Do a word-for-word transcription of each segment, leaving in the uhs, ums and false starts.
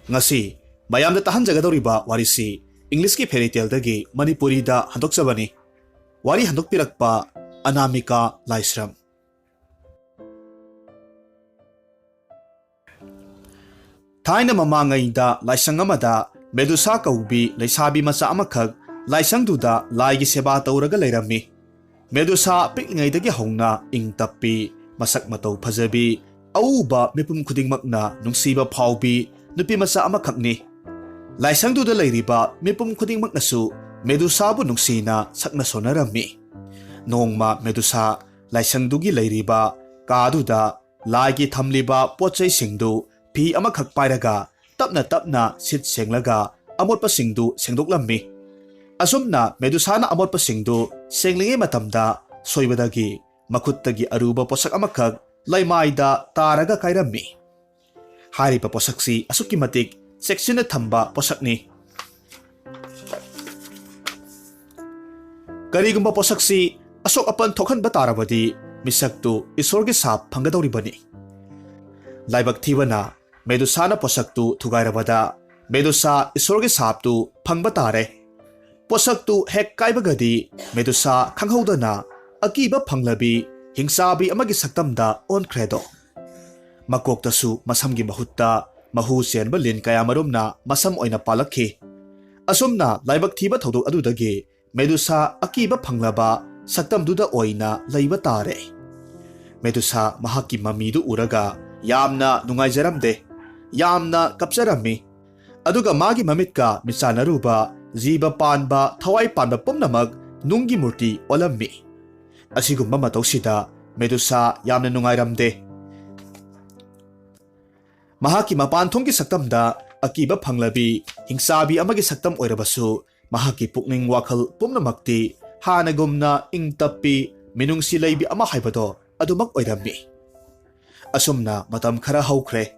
ꯉꯁꯤ ꯃꯌꯥꯝꯗ ꯇꯥꯍꯟꯖꯒꯗꯧꯔꯤꯕ ꯋꯥꯔꯤꯁꯤ ꯏꯪꯂꯤꯁꯀꯤ fairy taleꯗꯒꯤ ꯃꯅꯤꯄꯨꯔꯤꯗ ꯍꯟꯗꯣꯛꯆꯕꯅꯤ꯫ ꯋꯥꯔꯤ ꯍꯟꯗꯣꯛꯄꯤꯔꯛꯄ ꯑꯅꯥꯃꯤꯀꯥ ꯂꯥꯏꯁ꯭ꯔꯝ꯫ ꯊꯥꯏꯅ ꯃꯃꯥꯡꯉꯩꯗ ꯂꯥꯏꯁꯪ ꯑꯃꯗ ꯃꯦꯗꯨꯁꯥ ꯀꯧꯕꯤ ꯂꯩꯁꯥꯕꯤ ꯃꯆꯥ ꯑꯃꯈꯛ ꯂꯥꯏꯁꯪꯗꯨꯗ ꯂꯥꯏꯒꯤ ꯁꯦꯕꯥ ꯇꯧꯔꯒ ꯂꯩꯔꯝꯃꯤ꯫ ꯃꯦꯗꯨꯁꯥ ꯄꯤꯛꯂꯤꯉꯩꯗꯒꯤ ꯍꯧꯅ ꯏꯪ ꯇꯞꯄꯤ, ꯃꯁꯛ ꯃꯇꯧ ꯐꯖꯕꯤ, ꯑꯎꯕ ꯃꯤꯄꯨꯝ ꯈꯨꯗꯤꯡꯃꯛꯅ ꯅꯨꯡꯁꯤꯕ ꯐꯥꯎꯕꯤ ꯅꯨꯄꯤ ꯃꯆꯥ ꯑꯃꯈꯛꯅꯤ꯫ ꯂꯥꯏꯁꯪꯗꯨꯗ ꯂꯩꯔꯤꯕ ꯃꯤꯄꯨꯝ ꯈꯨꯗꯤꯡꯃꯛꯅꯁꯨ ꯃꯦꯗꯨꯁꯥꯕꯨ ꯅꯨꯡꯁꯤꯅ ꯁꯛꯅ ꯁꯣꯟꯅꯔꯝꯃꯤ꯫ ꯅꯣꯡꯃ ꯃꯦꯗꯨꯁꯥ ꯂꯥꯏꯁꯪꯗꯨꯒꯤ ꯂꯩꯔꯤꯕ ꯀꯥꯗꯨꯗ ꯂꯥꯏꯒꯤ ꯊꯝꯂꯤꯕ ꯄꯣꯠ ꯆꯩꯁꯤꯡꯗꯨ ꯐꯤ ꯑꯃꯈꯛ ꯄꯥꯏꯔꯒ ꯇꯞꯅ ꯇꯞꯅ ꯁꯤꯠ ꯁꯦꯡꯂꯒ ꯑꯃꯣꯠꯄꯁꯤꯡꯗꯨ ꯁꯦꯡꯗꯣꯛꯂꯝꯃꯤ꯫ ꯑꯁꯨꯝꯅ ꯃꯦꯗꯨꯁꯥꯅ ꯑꯃꯣꯠꯄꯁꯤꯡꯗꯨ ꯁꯦꯡꯂꯤꯉꯩ ꯃꯇꯝꯗ ꯁꯣꯏꯕꯗꯒꯤ ꯃꯈꯨꯠꯇꯒꯤ ꯑꯔꯨꯕ ꯄꯣꯠꯁꯛ ꯑꯃꯈꯛ ꯂꯩꯃꯥꯏꯗ ꯇꯥꯔꯒ ꯀꯥꯏꯔꯝꯃꯤ꯫ ꯍꯥꯏꯔꯤꯕ ꯄꯣꯠꯁꯛꯁꯤ ꯑꯁꯨꯛꯀꯤ ꯃꯇꯤꯛ ꯆꯦꯛꯁꯤꯟꯅ ꯊꯝꯕ ꯄꯣꯠꯁꯛꯅꯤ꯫ ꯀꯔꯤꯒꯨꯝꯕ ꯄꯣꯠꯁꯛꯁꯤ ꯑꯁꯣꯛ ꯑꯄꯟ ꯊꯣꯛꯍꯟꯕ ꯇꯥꯔꯕꯗꯤ ꯃꯤꯁꯛꯇꯨ ꯏꯁꯣꯔꯒꯤ ꯁꯥꯞ ꯐꯪꯒꯗꯧꯔꯤꯕꯅꯤ꯫ ꯂꯥꯏꯕꯛ ꯊꯤꯕꯅ ꯃꯦꯗꯨꯁꯥꯅ ꯄꯣꯠꯁꯛꯇꯨ ꯊꯨꯒꯥꯏꯔꯕꯗ ꯃꯦꯗꯨꯁꯥ ꯏꯁꯣꯔꯒꯤ ꯁꯥꯞꯇꯨ ꯐꯪꯕ ꯇꯥꯔꯦ꯫ ꯄꯣꯠꯁꯛꯇꯨ ꯍꯦꯛ ꯀꯥꯏꯕꯒꯗꯤ ꯃꯦꯗꯨꯁꯥ ꯈꯪꯍꯧꯗꯅ ꯑꯀꯤꯕ ꯐꯪꯂꯕꯤ ꯍꯤꯡꯆꯥꯕꯤ ꯑꯃꯒꯤ ꯁꯛꯇꯝꯗ ꯑꯣꯟꯈ꯭ꯔꯦꯗꯣ꯫ ꯃꯀꯣꯛꯇꯁꯨ ꯃꯁꯝꯒꯤ ꯃꯍꯨꯠꯇ ꯃꯍꯨ ꯆꯦꯟꯕ ꯂꯤꯟ ꯀꯌꯥꯃꯔꯨꯝꯅ ꯃꯁꯝ ꯑꯣꯏꯅ ꯄꯥꯜꯂꯛꯈꯤ꯫ ꯑꯁꯨꯝꯅ ꯂꯥꯏꯕꯛ ꯊꯤꯕ ꯊꯧꯗꯣꯛ ꯑꯗꯨꯗꯒꯤ ꯃꯦꯗꯨꯁꯥ ꯑꯀꯤꯕ ꯐꯪꯂꯕ ꯁꯛꯇꯝꯗꯨꯗ ꯑꯣꯏꯅ ꯂꯩꯕ ꯇꯥꯔꯦ꯫ ꯃꯦꯗꯨꯁꯥ ꯃꯍꯥꯛꯀꯤ ꯃꯃꯤꯗꯨ ꯎꯔꯒ ꯌꯥꯝꯅ ꯅꯨꯡꯉꯥꯏꯖꯔꯝꯗꯦ, ꯌꯥꯝꯅ ꯀꯞꯆꯔꯝꯃꯤ꯫ ꯑꯗꯨꯒ ꯃꯥꯒꯤ ꯃꯃꯤꯠꯀ ꯃꯤꯠꯆꯥꯟꯅꯔꯨꯕ ꯖꯤꯕ ꯄꯥꯟꯕ, ꯊꯋꯥꯏ ꯄꯥꯟꯕ ꯄꯨꯝꯅꯃꯛ ꯅꯨꯡꯒꯤ ꯃꯨꯔꯇꯤ ꯑꯣꯜꯂꯝꯃꯤ꯫ ꯑꯁꯤꯒꯨꯝꯕ ꯃꯇꯧꯁꯤꯗ ꯃꯦꯗꯨꯁꯥ ꯌꯥꯝꯅ ꯅꯨꯡꯉꯥꯏꯔꯝꯗꯦ꯫ ꯃꯍꯥꯛꯀꯤ ꯃꯄꯥꯟ ꯊꯣꯡꯒꯤ ꯁꯛꯇꯝꯗ ꯑꯀꯤꯕ ꯐꯪꯂꯕꯤ ꯍꯤꯡꯆꯥꯕꯤ ꯑꯃꯒꯤ ꯁꯛꯇꯝ ꯑꯣꯏꯔꯕꯁꯨ, ꯃꯍꯥꯛꯀꯤ ꯄꯨꯛꯅꯤꯡ ꯋꯥꯈꯜ ꯄꯨꯝꯅꯃꯛꯇꯤ ꯍꯥꯟꯅꯒꯨꯝꯅ ꯏꯪ ꯇꯞꯄꯤ, ꯃꯤꯅꯨꯡꯁꯤ ꯂꯩꯕꯤ ꯑꯃ ꯍꯥꯏꯕꯗꯣ ꯑꯗꯨꯃꯛ ꯑꯣꯏꯔꯝꯃꯤ꯫ ꯑꯁꯨꯝꯅ ꯃꯇꯝ ꯈꯔ ꯍꯧꯈ꯭ꯔꯦ꯫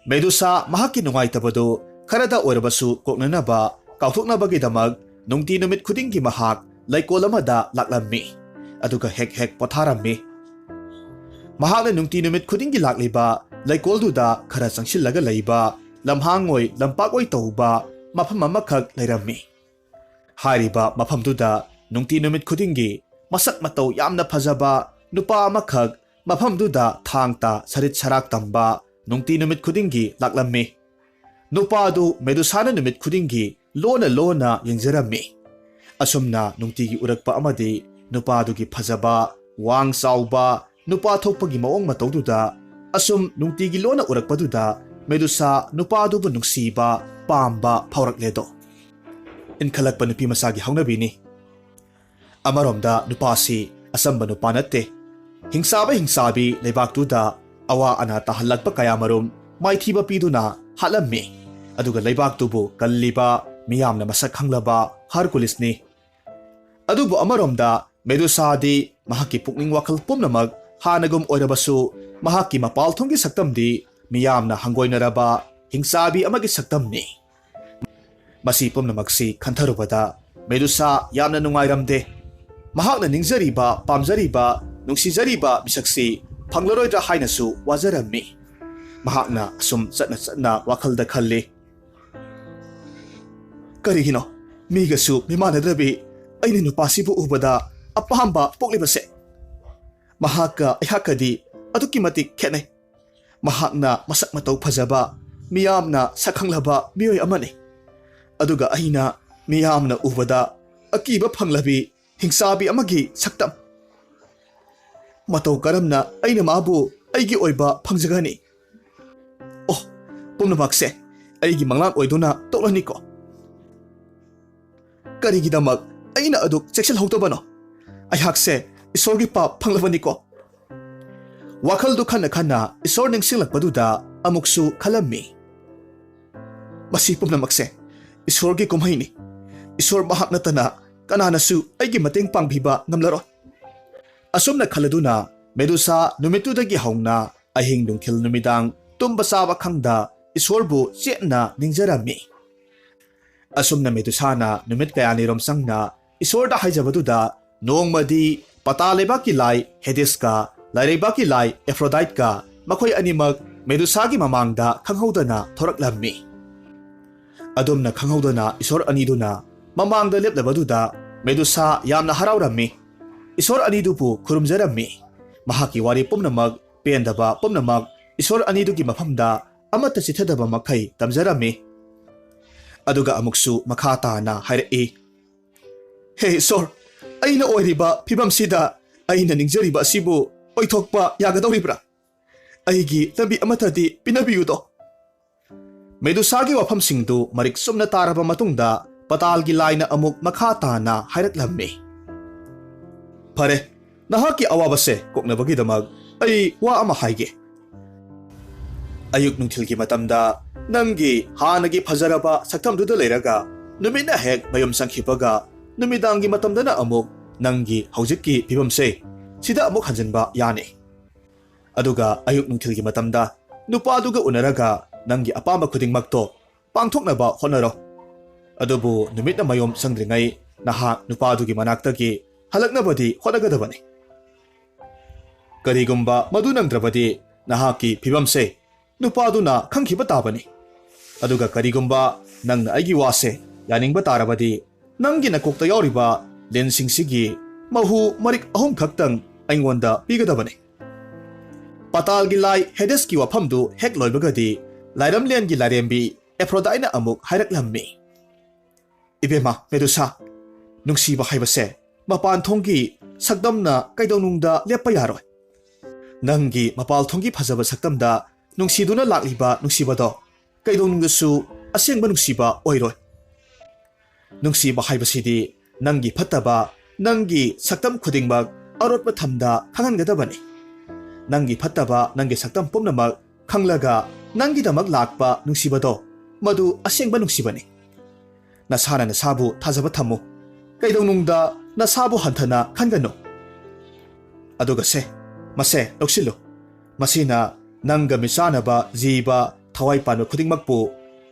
ꯃꯦꯗꯨꯁꯥ ꯃꯍꯥꯛꯀꯤ ꯅꯨꯡꯉꯥꯏꯇꯕꯗꯨ ꯈꯔꯗ ꯑꯣꯏꯔꯕꯁꯨ ꯀꯣꯛꯅꯅꯕ, ꯀꯥꯎꯊꯣꯛꯅꯕꯒꯤꯗꯃꯛ ꯅꯨꯡꯇꯤ ꯅꯨꯃꯤꯠ ꯈꯨꯗꯤꯡꯒꯤ ꯃꯍꯥꯛ ꯂꯩꯀꯣꯜ ꯑꯃꯗ ꯂꯥꯛꯂꯝꯃꯤ, ꯑꯗꯨꯒ ꯍꯦꯛ ꯍꯦꯛ ꯄꯣꯊꯥꯔꯝꯃꯤ꯫ ꯃꯍꯥꯛꯅ ꯅꯨꯡꯇꯤ ꯅꯨꯃꯤꯠ ꯈꯨꯗꯤꯡꯒꯤ ꯂꯥꯛꯂꯤꯕ ꯂꯩꯀꯣꯜꯗꯨꯗ ꯈꯔ ꯆꯪꯁꯤꯜꯂꯒ ꯂꯩꯕ ꯂꯝꯍꯥꯡ ꯑꯣꯏ ꯂꯝꯄꯥꯛ ꯑꯣꯏ ꯇꯧꯕ ꯃꯐꯝ ꯑꯃꯈꯛ ꯂꯩꯔꯝꯃꯤ꯫ ꯍꯥꯏꯔꯤꯕ ꯃꯐꯝꯗꯨꯗ ꯅꯨꯡꯇꯤ ꯅꯨꯃꯤꯠ ꯈꯨꯗꯤꯡꯒꯤ ꯃꯁꯛ ꯃꯇꯧ ꯌꯥꯝꯅ ꯐꯖꯕ ꯅꯨꯄꯥ ꯑꯃꯈꯛ ꯃꯐꯝꯗꯨꯗ ꯊꯥꯡ ꯇꯥ ꯁꯔꯤꯠ ꯁꯔꯥꯛ ꯇꯝꯕ ꯅꯨꯡꯇꯤ ꯅꯨꯃꯤꯠ ꯈꯨꯗꯤꯡꯒꯤ ꯂꯥꯛꯂꯝꯃꯤ꯫ ꯅꯨꯄꯥꯗꯨ ꯃꯦꯗꯨꯁꯥꯅ ꯅꯨꯃꯤꯠ ꯈꯨꯗꯤꯡꯒꯤ ꯂꯣꯟꯅ ꯂꯣꯟꯅ ꯌꯦꯡꯖꯔꯝꯃꯤ꯫ ꯑꯁꯨꯝꯅ ꯅꯨꯡꯇꯤꯒꯤ ꯎꯔꯛꯄ ꯑꯃꯗꯤ ꯅꯨꯄꯥꯗꯨꯒꯤ ꯐꯖꯕ, ꯋꯥꯡ ꯆꯥꯎꯕ, ꯅꯨꯄꯥ ꯊꯣꯛꯄꯒꯤ ꯃꯑꯣꯡ ꯃꯇꯧꯗꯨꯗ ꯑꯁꯨꯝ ꯅꯨꯡꯇꯤꯒꯤ ꯂꯣꯟꯅ ꯎꯔꯛꯄꯗꯨꯗ ꯃꯦꯗꯨꯁꯥ ꯅꯨꯄꯥꯗꯨꯕꯨ ꯅꯨꯡꯁꯤꯕ, ꯄꯥꯝꯕ ꯐꯥꯎꯔꯛꯂꯦꯗꯣ꯫ ꯏꯟꯈꯠꯂꯛꯄ ꯅꯨꯄꯤ ꯃꯆꯥꯒꯤ ꯍꯧꯅꯕꯤꯅꯤ꯫ ꯑꯃꯔꯣꯝꯗ ꯅꯨꯄꯥꯁꯤ ꯑꯆꯝꯕ ꯅꯨꯄꯥ ꯅꯠꯇꯦ꯫ ꯍꯤꯡꯆꯥꯕ ꯍꯤꯡꯆꯥꯕꯤ ꯂꯩꯕꯥꯛꯇꯨꯗ ꯑꯋꯥ ꯑꯅꯥ ꯇꯥꯍꯜꯂꯛꯄ ꯀꯌꯥꯃꯔꯨꯝ ꯃꯥꯏꯊꯤꯕ ꯄꯤꯗꯨꯅ ꯍꯥꯠꯂꯝꯃꯤ꯫ ꯑꯗꯨꯒ ꯂꯩꯕꯥꯛꯇꯨꯕꯨ ꯀꯜꯂꯤꯕ ꯃꯤꯌꯥꯝꯅ ꯃꯁꯛ ꯈꯪꯂꯕ ꯍꯔꯀꯨꯂꯤꯁꯅꯤ꯫ ꯑꯗꯨꯕꯨ ꯑꯃꯔꯣꯝꯗ ꯃꯦꯗꯨꯁꯥꯗꯤ ꯃꯍꯥꯛꯀꯤ ꯄꯨꯛꯅꯤꯡ ꯋꯥꯈꯜ ꯄꯨꯝꯅꯃꯛ ꯍꯥꯟꯅꯒꯨꯝ ꯑꯣꯏꯔꯕꯁꯨ, ꯃꯍꯥꯛꯀꯤ ꯃꯄꯥꯜꯊꯣꯡꯒꯤ ꯁꯛꯇꯝꯗꯤ ꯃꯤꯌꯥꯝꯅ ꯍꯪꯒꯣꯏꯅꯔꯕ ꯍꯤꯡꯆꯥꯕꯤ ꯑꯃꯒꯤ ꯁꯛꯇꯝꯅꯤ꯫ ꯃꯁꯤ ꯄꯨꯝꯅꯃꯛꯁꯤ ꯈꯟꯊꯔꯨꯕꯗ ꯃꯦꯗꯨꯁꯥ ꯌꯥꯝꯅ ꯅꯨꯡꯉꯥꯏꯔꯝꯗꯦ꯫ ꯃꯍꯥꯛꯅ ꯅꯤꯡꯖꯔꯤꯕ, ꯄꯥꯝꯖꯔꯤꯕ, ꯅꯨꯡꯁꯤꯖꯔꯤꯕ ꯃꯤꯁꯛꯁꯤ ꯐꯪꯂꯔꯣꯏꯗ꯭ꯔꯥ ꯍꯥꯏꯅꯁꯨ ꯋꯥꯖꯔꯝꯃꯤ꯫ ꯃꯍꯥꯛꯅ ꯑꯁꯨꯝ ꯆꯠꯅ ꯆꯠꯅ ꯋꯥꯈꯜꯗ ꯈꯜꯂꯤ, "ꯀꯔꯤꯒꯤꯅꯣ ꯃꯤꯒꯁꯨ ꯃꯤꯃꯥꯟꯅꯗ꯭ꯔꯕꯤ ꯑꯩꯅ ꯅꯨꯄꯥꯁꯤꯕꯨ ꯎꯕꯗ ꯑꯄꯥꯝꯕ ꯄꯣꯛꯂꯤꯕꯁꯦ? ꯃꯍꯥꯛꯀ ꯑꯩꯍꯥꯛꯀꯗꯤ ꯑꯗꯨꯛꯀꯤ ꯃꯇꯤꯛ ꯈꯦꯠꯅꯩ꯫ ꯃꯍꯥꯛꯅ ꯃꯁꯛ ꯃꯇꯧ ꯐꯖꯕ, ꯃꯤꯌꯥꯝꯅ ꯁꯛꯈꯪꯂꯕ ꯃꯤꯑꯣꯏ ꯑꯃꯅꯤ꯫ ꯑꯗꯨꯒ ꯑꯩꯅ ꯃꯤꯌꯥꯝꯅ ꯎꯕꯗ ꯑꯀꯤꯕ ꯐꯪꯂꯕꯤ ꯍꯤꯡꯆꯥꯕꯤ ꯑꯃꯒꯤ ꯁꯛꯇꯝ꯫ ꯃꯇꯧ ꯀꯔꯝꯅ ꯑꯩꯅ ꯃꯥꯕꯨ ꯑꯩꯒꯤ ꯑꯣꯏꯕ ꯐꯪꯖꯒꯅꯤ? ꯑꯣ, ꯄꯨꯝꯅꯃꯛꯁꯦ ꯑꯩꯒꯤ ꯃꯪꯂꯥꯟ ꯑꯣꯏꯗꯨꯅ ꯇꯣꯛꯂꯅꯤꯀꯣ꯫ ꯀꯔꯤꯒꯤꯗꯃꯛ ꯑꯩꯅ ꯑꯗꯨꯛ ꯆꯦꯛꯁꯤꯜꯍꯧꯗꯕꯅꯣ? ꯑꯩꯍꯥꯛꯁꯦ ꯏꯁꯣꯔꯒꯤ ꯄꯥꯞ ꯐꯪꯂꯕꯅꯤꯀꯣ꯫" ꯋꯥꯈꯜꯗꯨ ꯈꯟꯅ ꯈꯟꯅ ꯏꯁꯣꯔ ꯅꯤꯡꯁꯤꯡꯂꯛꯄꯗꯨꯗ ꯑꯃꯨꯛꯁꯨ ꯈꯜꯂꯝꯃꯤ, "ꯃꯁꯤ ꯄꯨꯝꯅꯃꯛꯁꯦ ꯏꯁꯣꯔꯒꯤ ꯀꯨꯝꯍꯩꯅꯤ꯫ ꯏꯁꯣꯔ ꯃꯍꯥꯛ ꯅꯠꯇꯅ ꯀꯅꯥꯅꯁꯨ ꯑꯩꯒꯤ ꯃꯇꯦꯡ ꯄꯥꯡꯕꯤꯕ ꯉꯝꯂꯔꯣꯏ꯫" ꯑꯁꯨꯝꯅ ꯈꯜꯂꯗꯨꯅ ꯃꯦꯗꯨꯁꯥ ꯅꯨꯃꯤꯠꯇꯨꯗꯒꯤ ꯍꯧꯅ ꯑꯍꯤꯡ ꯅꯨꯡꯊꯤꯜ ꯅꯨꯃꯤꯗꯥꯡ ꯇꯨꯝꯕ ꯆꯥꯕ ꯈꯪꯗ ꯏꯁꯣꯔꯕꯨ ꯆꯦꯠꯅ ꯅꯤꯡꯖꯔꯝꯃꯤ꯫ ꯑꯁꯨꯝꯅ ꯃꯦꯗꯨꯁꯥꯅ ꯅꯨꯃꯤꯠ ꯀꯌꯥꯅꯤꯔꯣꯝ ꯆꯪꯅ ꯏꯁꯣꯔꯗ ꯍꯥꯏꯖꯕꯗꯨꯗ ꯅꯣꯡꯃꯗꯤ ꯄꯇꯥ ꯂꯩꯕꯥꯛꯀꯤ ꯂꯥꯏ ꯍꯦꯗꯤꯁꯀ ꯂꯥꯏꯔꯩꯕꯥꯛꯀꯤ ꯂꯥꯏ ꯑꯦꯐ꯭ꯔꯣꯗꯥꯏꯠꯀ ꯃꯈꯣꯏ ꯑꯅꯤꯃꯛ ꯃꯦꯗꯨꯁꯥꯒꯤ ꯃꯃꯥꯡꯗ ꯈꯪꯍꯧꯗꯅ ꯊꯣꯔꯛꯂꯝꯃꯤ꯫ ꯑꯗꯨꯝꯅ ꯈꯪꯍꯧꯗꯅ ꯏꯁꯣꯔ ꯑꯅꯤꯗꯨꯅ ꯃꯃꯥꯡꯗ ꯂꯦꯞꯂꯕꯗꯨꯗ ꯃꯦꯗꯨꯁꯥ ꯌꯥꯝꯅ ꯍꯔꯥꯎꯔꯝꯃꯤ꯫ ꯏꯁꯣꯔ ꯑꯅꯤꯗꯨꯕꯨ ꯈꯨꯔꯨꯝꯖꯔꯝꯃꯤ꯫ ꯃꯍꯥꯛꯀꯤ ꯋꯥꯔꯤ ꯄꯨꯝꯅꯃꯛ, ꯄꯦꯟꯗꯕ ꯄꯨꯝꯅꯃꯛ ꯏꯁꯣꯔ ꯑꯅꯤꯗꯨꯒꯤ ꯃꯐꯝꯗ ꯑꯃꯠꯇ ꯆꯤꯊꯗꯕ ꯃꯈꯩ ꯇꯝꯖꯔꯝꯃꯤ꯫ ꯑꯗꯨꯒ ꯑꯃꯨꯛꯁꯨ ꯃꯈꯥ ꯇꯥꯅ ꯍꯥꯏꯔꯛꯏ, "ꯍꯦ ꯏꯁꯣꯔ, ꯑꯩꯅ ꯑꯣꯏꯔꯤꯕ ꯐꯤꯕꯝꯁꯤꯗ ꯑꯩꯅ ꯅꯤꯡꯖꯔꯤꯕ ꯑꯁꯤꯕꯨ ꯑꯣꯏꯊꯣꯛꯄ ꯌꯥꯒꯗꯧꯔꯤꯕ꯭ꯔꯥ? ꯑꯩꯒꯤ ꯂꯝꯕꯤ ꯑꯃꯠꯇꯗꯤ ꯄꯤꯅꯕꯤꯌꯨꯗꯣ꯫" ꯃꯦꯗꯨꯁꯥꯒꯤ ꯋꯥꯐꯝꯁꯤꯡꯗꯨ ꯃꯔꯤꯛ ꯆꯨꯝꯅ ꯇꯥꯔꯕ ꯃꯇꯨꯡꯗ ꯄꯇꯥꯜꯒꯤ ꯂꯥꯏꯅ ꯑꯃꯨꯛ ꯃꯈꯥ ꯇꯥꯅ ꯍꯥꯏꯔꯛꯂꯝꯃꯤ, "ꯐꯔꯦ, ꯅꯍꯥꯛꯀꯤ ꯑꯋꯥꯕꯁꯦ ꯀꯣꯛꯅꯕꯒꯤꯗꯃꯛ ꯑꯩ ꯋꯥ ꯑꯃ ꯍꯥꯏꯒꯦ꯫ ꯑꯌꯨꯛ ꯅꯨꯡꯊꯤꯜꯒꯤ ꯃꯇꯝꯗ ꯅꯪꯒꯤ ꯍꯥꯟꯅꯒꯤ ꯐꯖꯔꯕ ꯁꯛꯇꯝꯗꯨꯗ ꯂꯩꯔꯒ ꯅꯨꯃꯤꯠꯅ ꯍꯦꯛ ꯃꯌꯨꯝ ꯆꯪꯈꯤꯕꯒ ꯅꯨꯃꯤꯗꯥꯡꯒꯤ ꯃꯇꯝꯗꯅ ꯑꯃꯨꯛ ꯅꯪꯒꯤ ꯍꯧꯖꯤꯛꯀꯤ ꯐꯤꯕꯝꯁꯦ ꯁꯤꯗ ꯑꯃꯨꯛ ꯍꯟꯖꯤꯟꯕ ꯌꯥꯅꯤ꯫ ꯑꯗꯨꯒ ꯑꯌꯨꯛ ꯅꯨꯡꯊꯤꯜꯒꯤ ꯃꯇꯝꯗ ꯅꯨꯄꯥꯗꯨꯒ ꯎꯅꯔꯒ ꯅꯪꯒꯤ ꯑꯄꯥꯝꯕ ꯈꯨꯗꯤꯡꯃꯛꯇꯣ ꯄꯥꯡꯊꯣꯛꯅꯕ ꯍꯣꯠꯅꯔꯣ꯫ ꯑꯗꯨꯕꯨ ꯅꯨꯃꯤꯠꯅ ꯃꯌꯨꯝ ꯆꯪꯗ꯭ꯔꯤꯉꯩ ꯅꯍꯥꯛ ꯅꯨꯄꯥꯗꯨꯒꯤ ꯃꯅꯥꯛꯇꯒꯤ ꯍꯜꯂꯛꯅꯕꯗꯤ ꯍꯣꯠꯅꯒꯗꯕꯅꯤ꯫ ꯀꯔꯤꯒꯨꯝꯕ ꯃꯗꯨ ꯅꯪꯗ꯭ꯔꯕꯗꯤ ꯅꯍꯥꯛꯀꯤ ꯐꯤꯕꯝꯁꯦ ꯅꯨꯄꯥꯗꯨꯅ ꯈꯪꯈꯤꯕ ꯇꯥꯕꯅꯤ꯫ ꯑꯗꯨꯒ ꯀꯔꯤꯒꯨꯝꯕ ꯅꯪꯅ ꯑꯩꯒꯤ ꯋꯥꯁꯦ ꯌꯥꯅꯤꯡꯕ ꯇꯥꯔꯕꯗꯤ ꯅꯪꯒꯤ ꯅꯀꯣꯛꯇ ꯌꯥꯎꯔꯤꯕ ꯂꯤꯟꯁꯤꯡꯁꯤꯒꯤ ꯃꯍꯨ ꯃꯔꯤꯛ ꯑꯍꯨꯝ ꯈꯛꯇꯪ ꯑꯩꯉꯣꯟꯗ ꯄꯤꯒꯗꯕꯅꯤ꯫" ꯄꯇꯥꯜꯒꯤ ꯂꯥꯏ ꯍꯦꯗꯦꯁꯀꯤ ꯋꯥꯐꯝꯗꯨ ꯍꯦꯛ ꯂꯣꯏꯕꯒꯗꯤ ꯂꯥꯏꯔꯝꯂꯦꯟꯒꯤ ꯂꯥꯏꯔꯦꯝꯕꯤ ꯑꯦꯐ꯭ꯔꯣꯗꯥꯏꯅ ꯑꯃꯨꯛ ꯍꯥꯏꯔꯛꯂꯝꯃꯤ, "ꯏꯕꯦꯝꯃ ꯃꯦꯗꯨꯁꯥ, ꯅꯨꯡꯁꯤꯕ ꯍꯥꯏꯕꯁꯦ ꯃꯄꯥꯟ ꯊꯣꯡꯒꯤ ꯁꯛꯇꯝꯅ ꯀꯩꯗꯧꯅꯨꯡꯗ ꯂꯦꯞꯄ ꯌꯥꯔꯣꯏ꯫ ꯅꯪꯒꯤ ꯃꯄꯥꯜ ꯊꯣꯡꯒꯤ ꯐꯖꯕ ꯁꯛꯇꯝꯗ ꯅꯨꯡꯁꯤꯗꯨꯅ ꯂꯥꯛꯂꯤꯕ ꯅꯨꯡꯁꯤꯕꯗꯣ ꯀꯩꯗꯧꯅꯨꯡꯗꯁꯨ ꯑꯁꯦꯡꯕ ꯅꯨꯡꯁꯤꯕ ꯑꯣꯏꯔꯣꯏ꯫ ꯅꯨꯡꯁꯤꯕ ꯍꯥꯏꯕꯁꯤꯗꯤ ꯅꯪꯒꯤ ꯐꯠꯇꯕ, ꯅꯪꯒꯤ ꯁꯛꯇꯝ ꯈꯨꯗꯤꯡꯃꯛ ꯑꯔꯣꯠꯄ ꯊꯝꯗ ꯈꯪꯍꯟꯒꯗꯕꯅꯤ꯫ ꯅꯪꯒꯤ ꯐꯠꯇꯕ, ꯅꯪꯒꯤ ꯁꯛꯇꯝ ꯄꯨꯝꯅꯃꯛ ꯈꯪꯂꯒ ꯅꯪꯒꯤꯗꯃꯛ ꯂꯥꯛꯄ ꯅꯨꯡꯁꯤꯕꯗꯣ, ꯃꯗꯨ ꯑꯁꯦꯡꯕ ꯅꯨꯡꯁꯤꯕꯅꯤ꯫ ꯅꯁꯥꯅ ꯅꯁꯥꯕꯨ ꯊꯥꯖꯕ ꯊꯝꯃꯨ꯫ ꯀꯩꯗꯧꯅꯨꯡꯗ ꯅꯁꯥꯕꯨ ꯍꯟꯊꯅ ꯈꯟꯒꯅꯨ꯫ ꯑꯗꯨꯒ ꯁꯦ, ꯃꯁꯦ ꯂꯧꯁꯤꯜꯂꯨ꯫ ꯃꯁꯤꯅ ꯅꯪꯒ ꯃꯤꯆꯥꯟꯅꯕ ꯖꯤꯕ ꯊꯋꯥꯏ ꯄꯥꯟꯕ ꯈꯨꯗꯤꯡꯃꯛꯄꯨ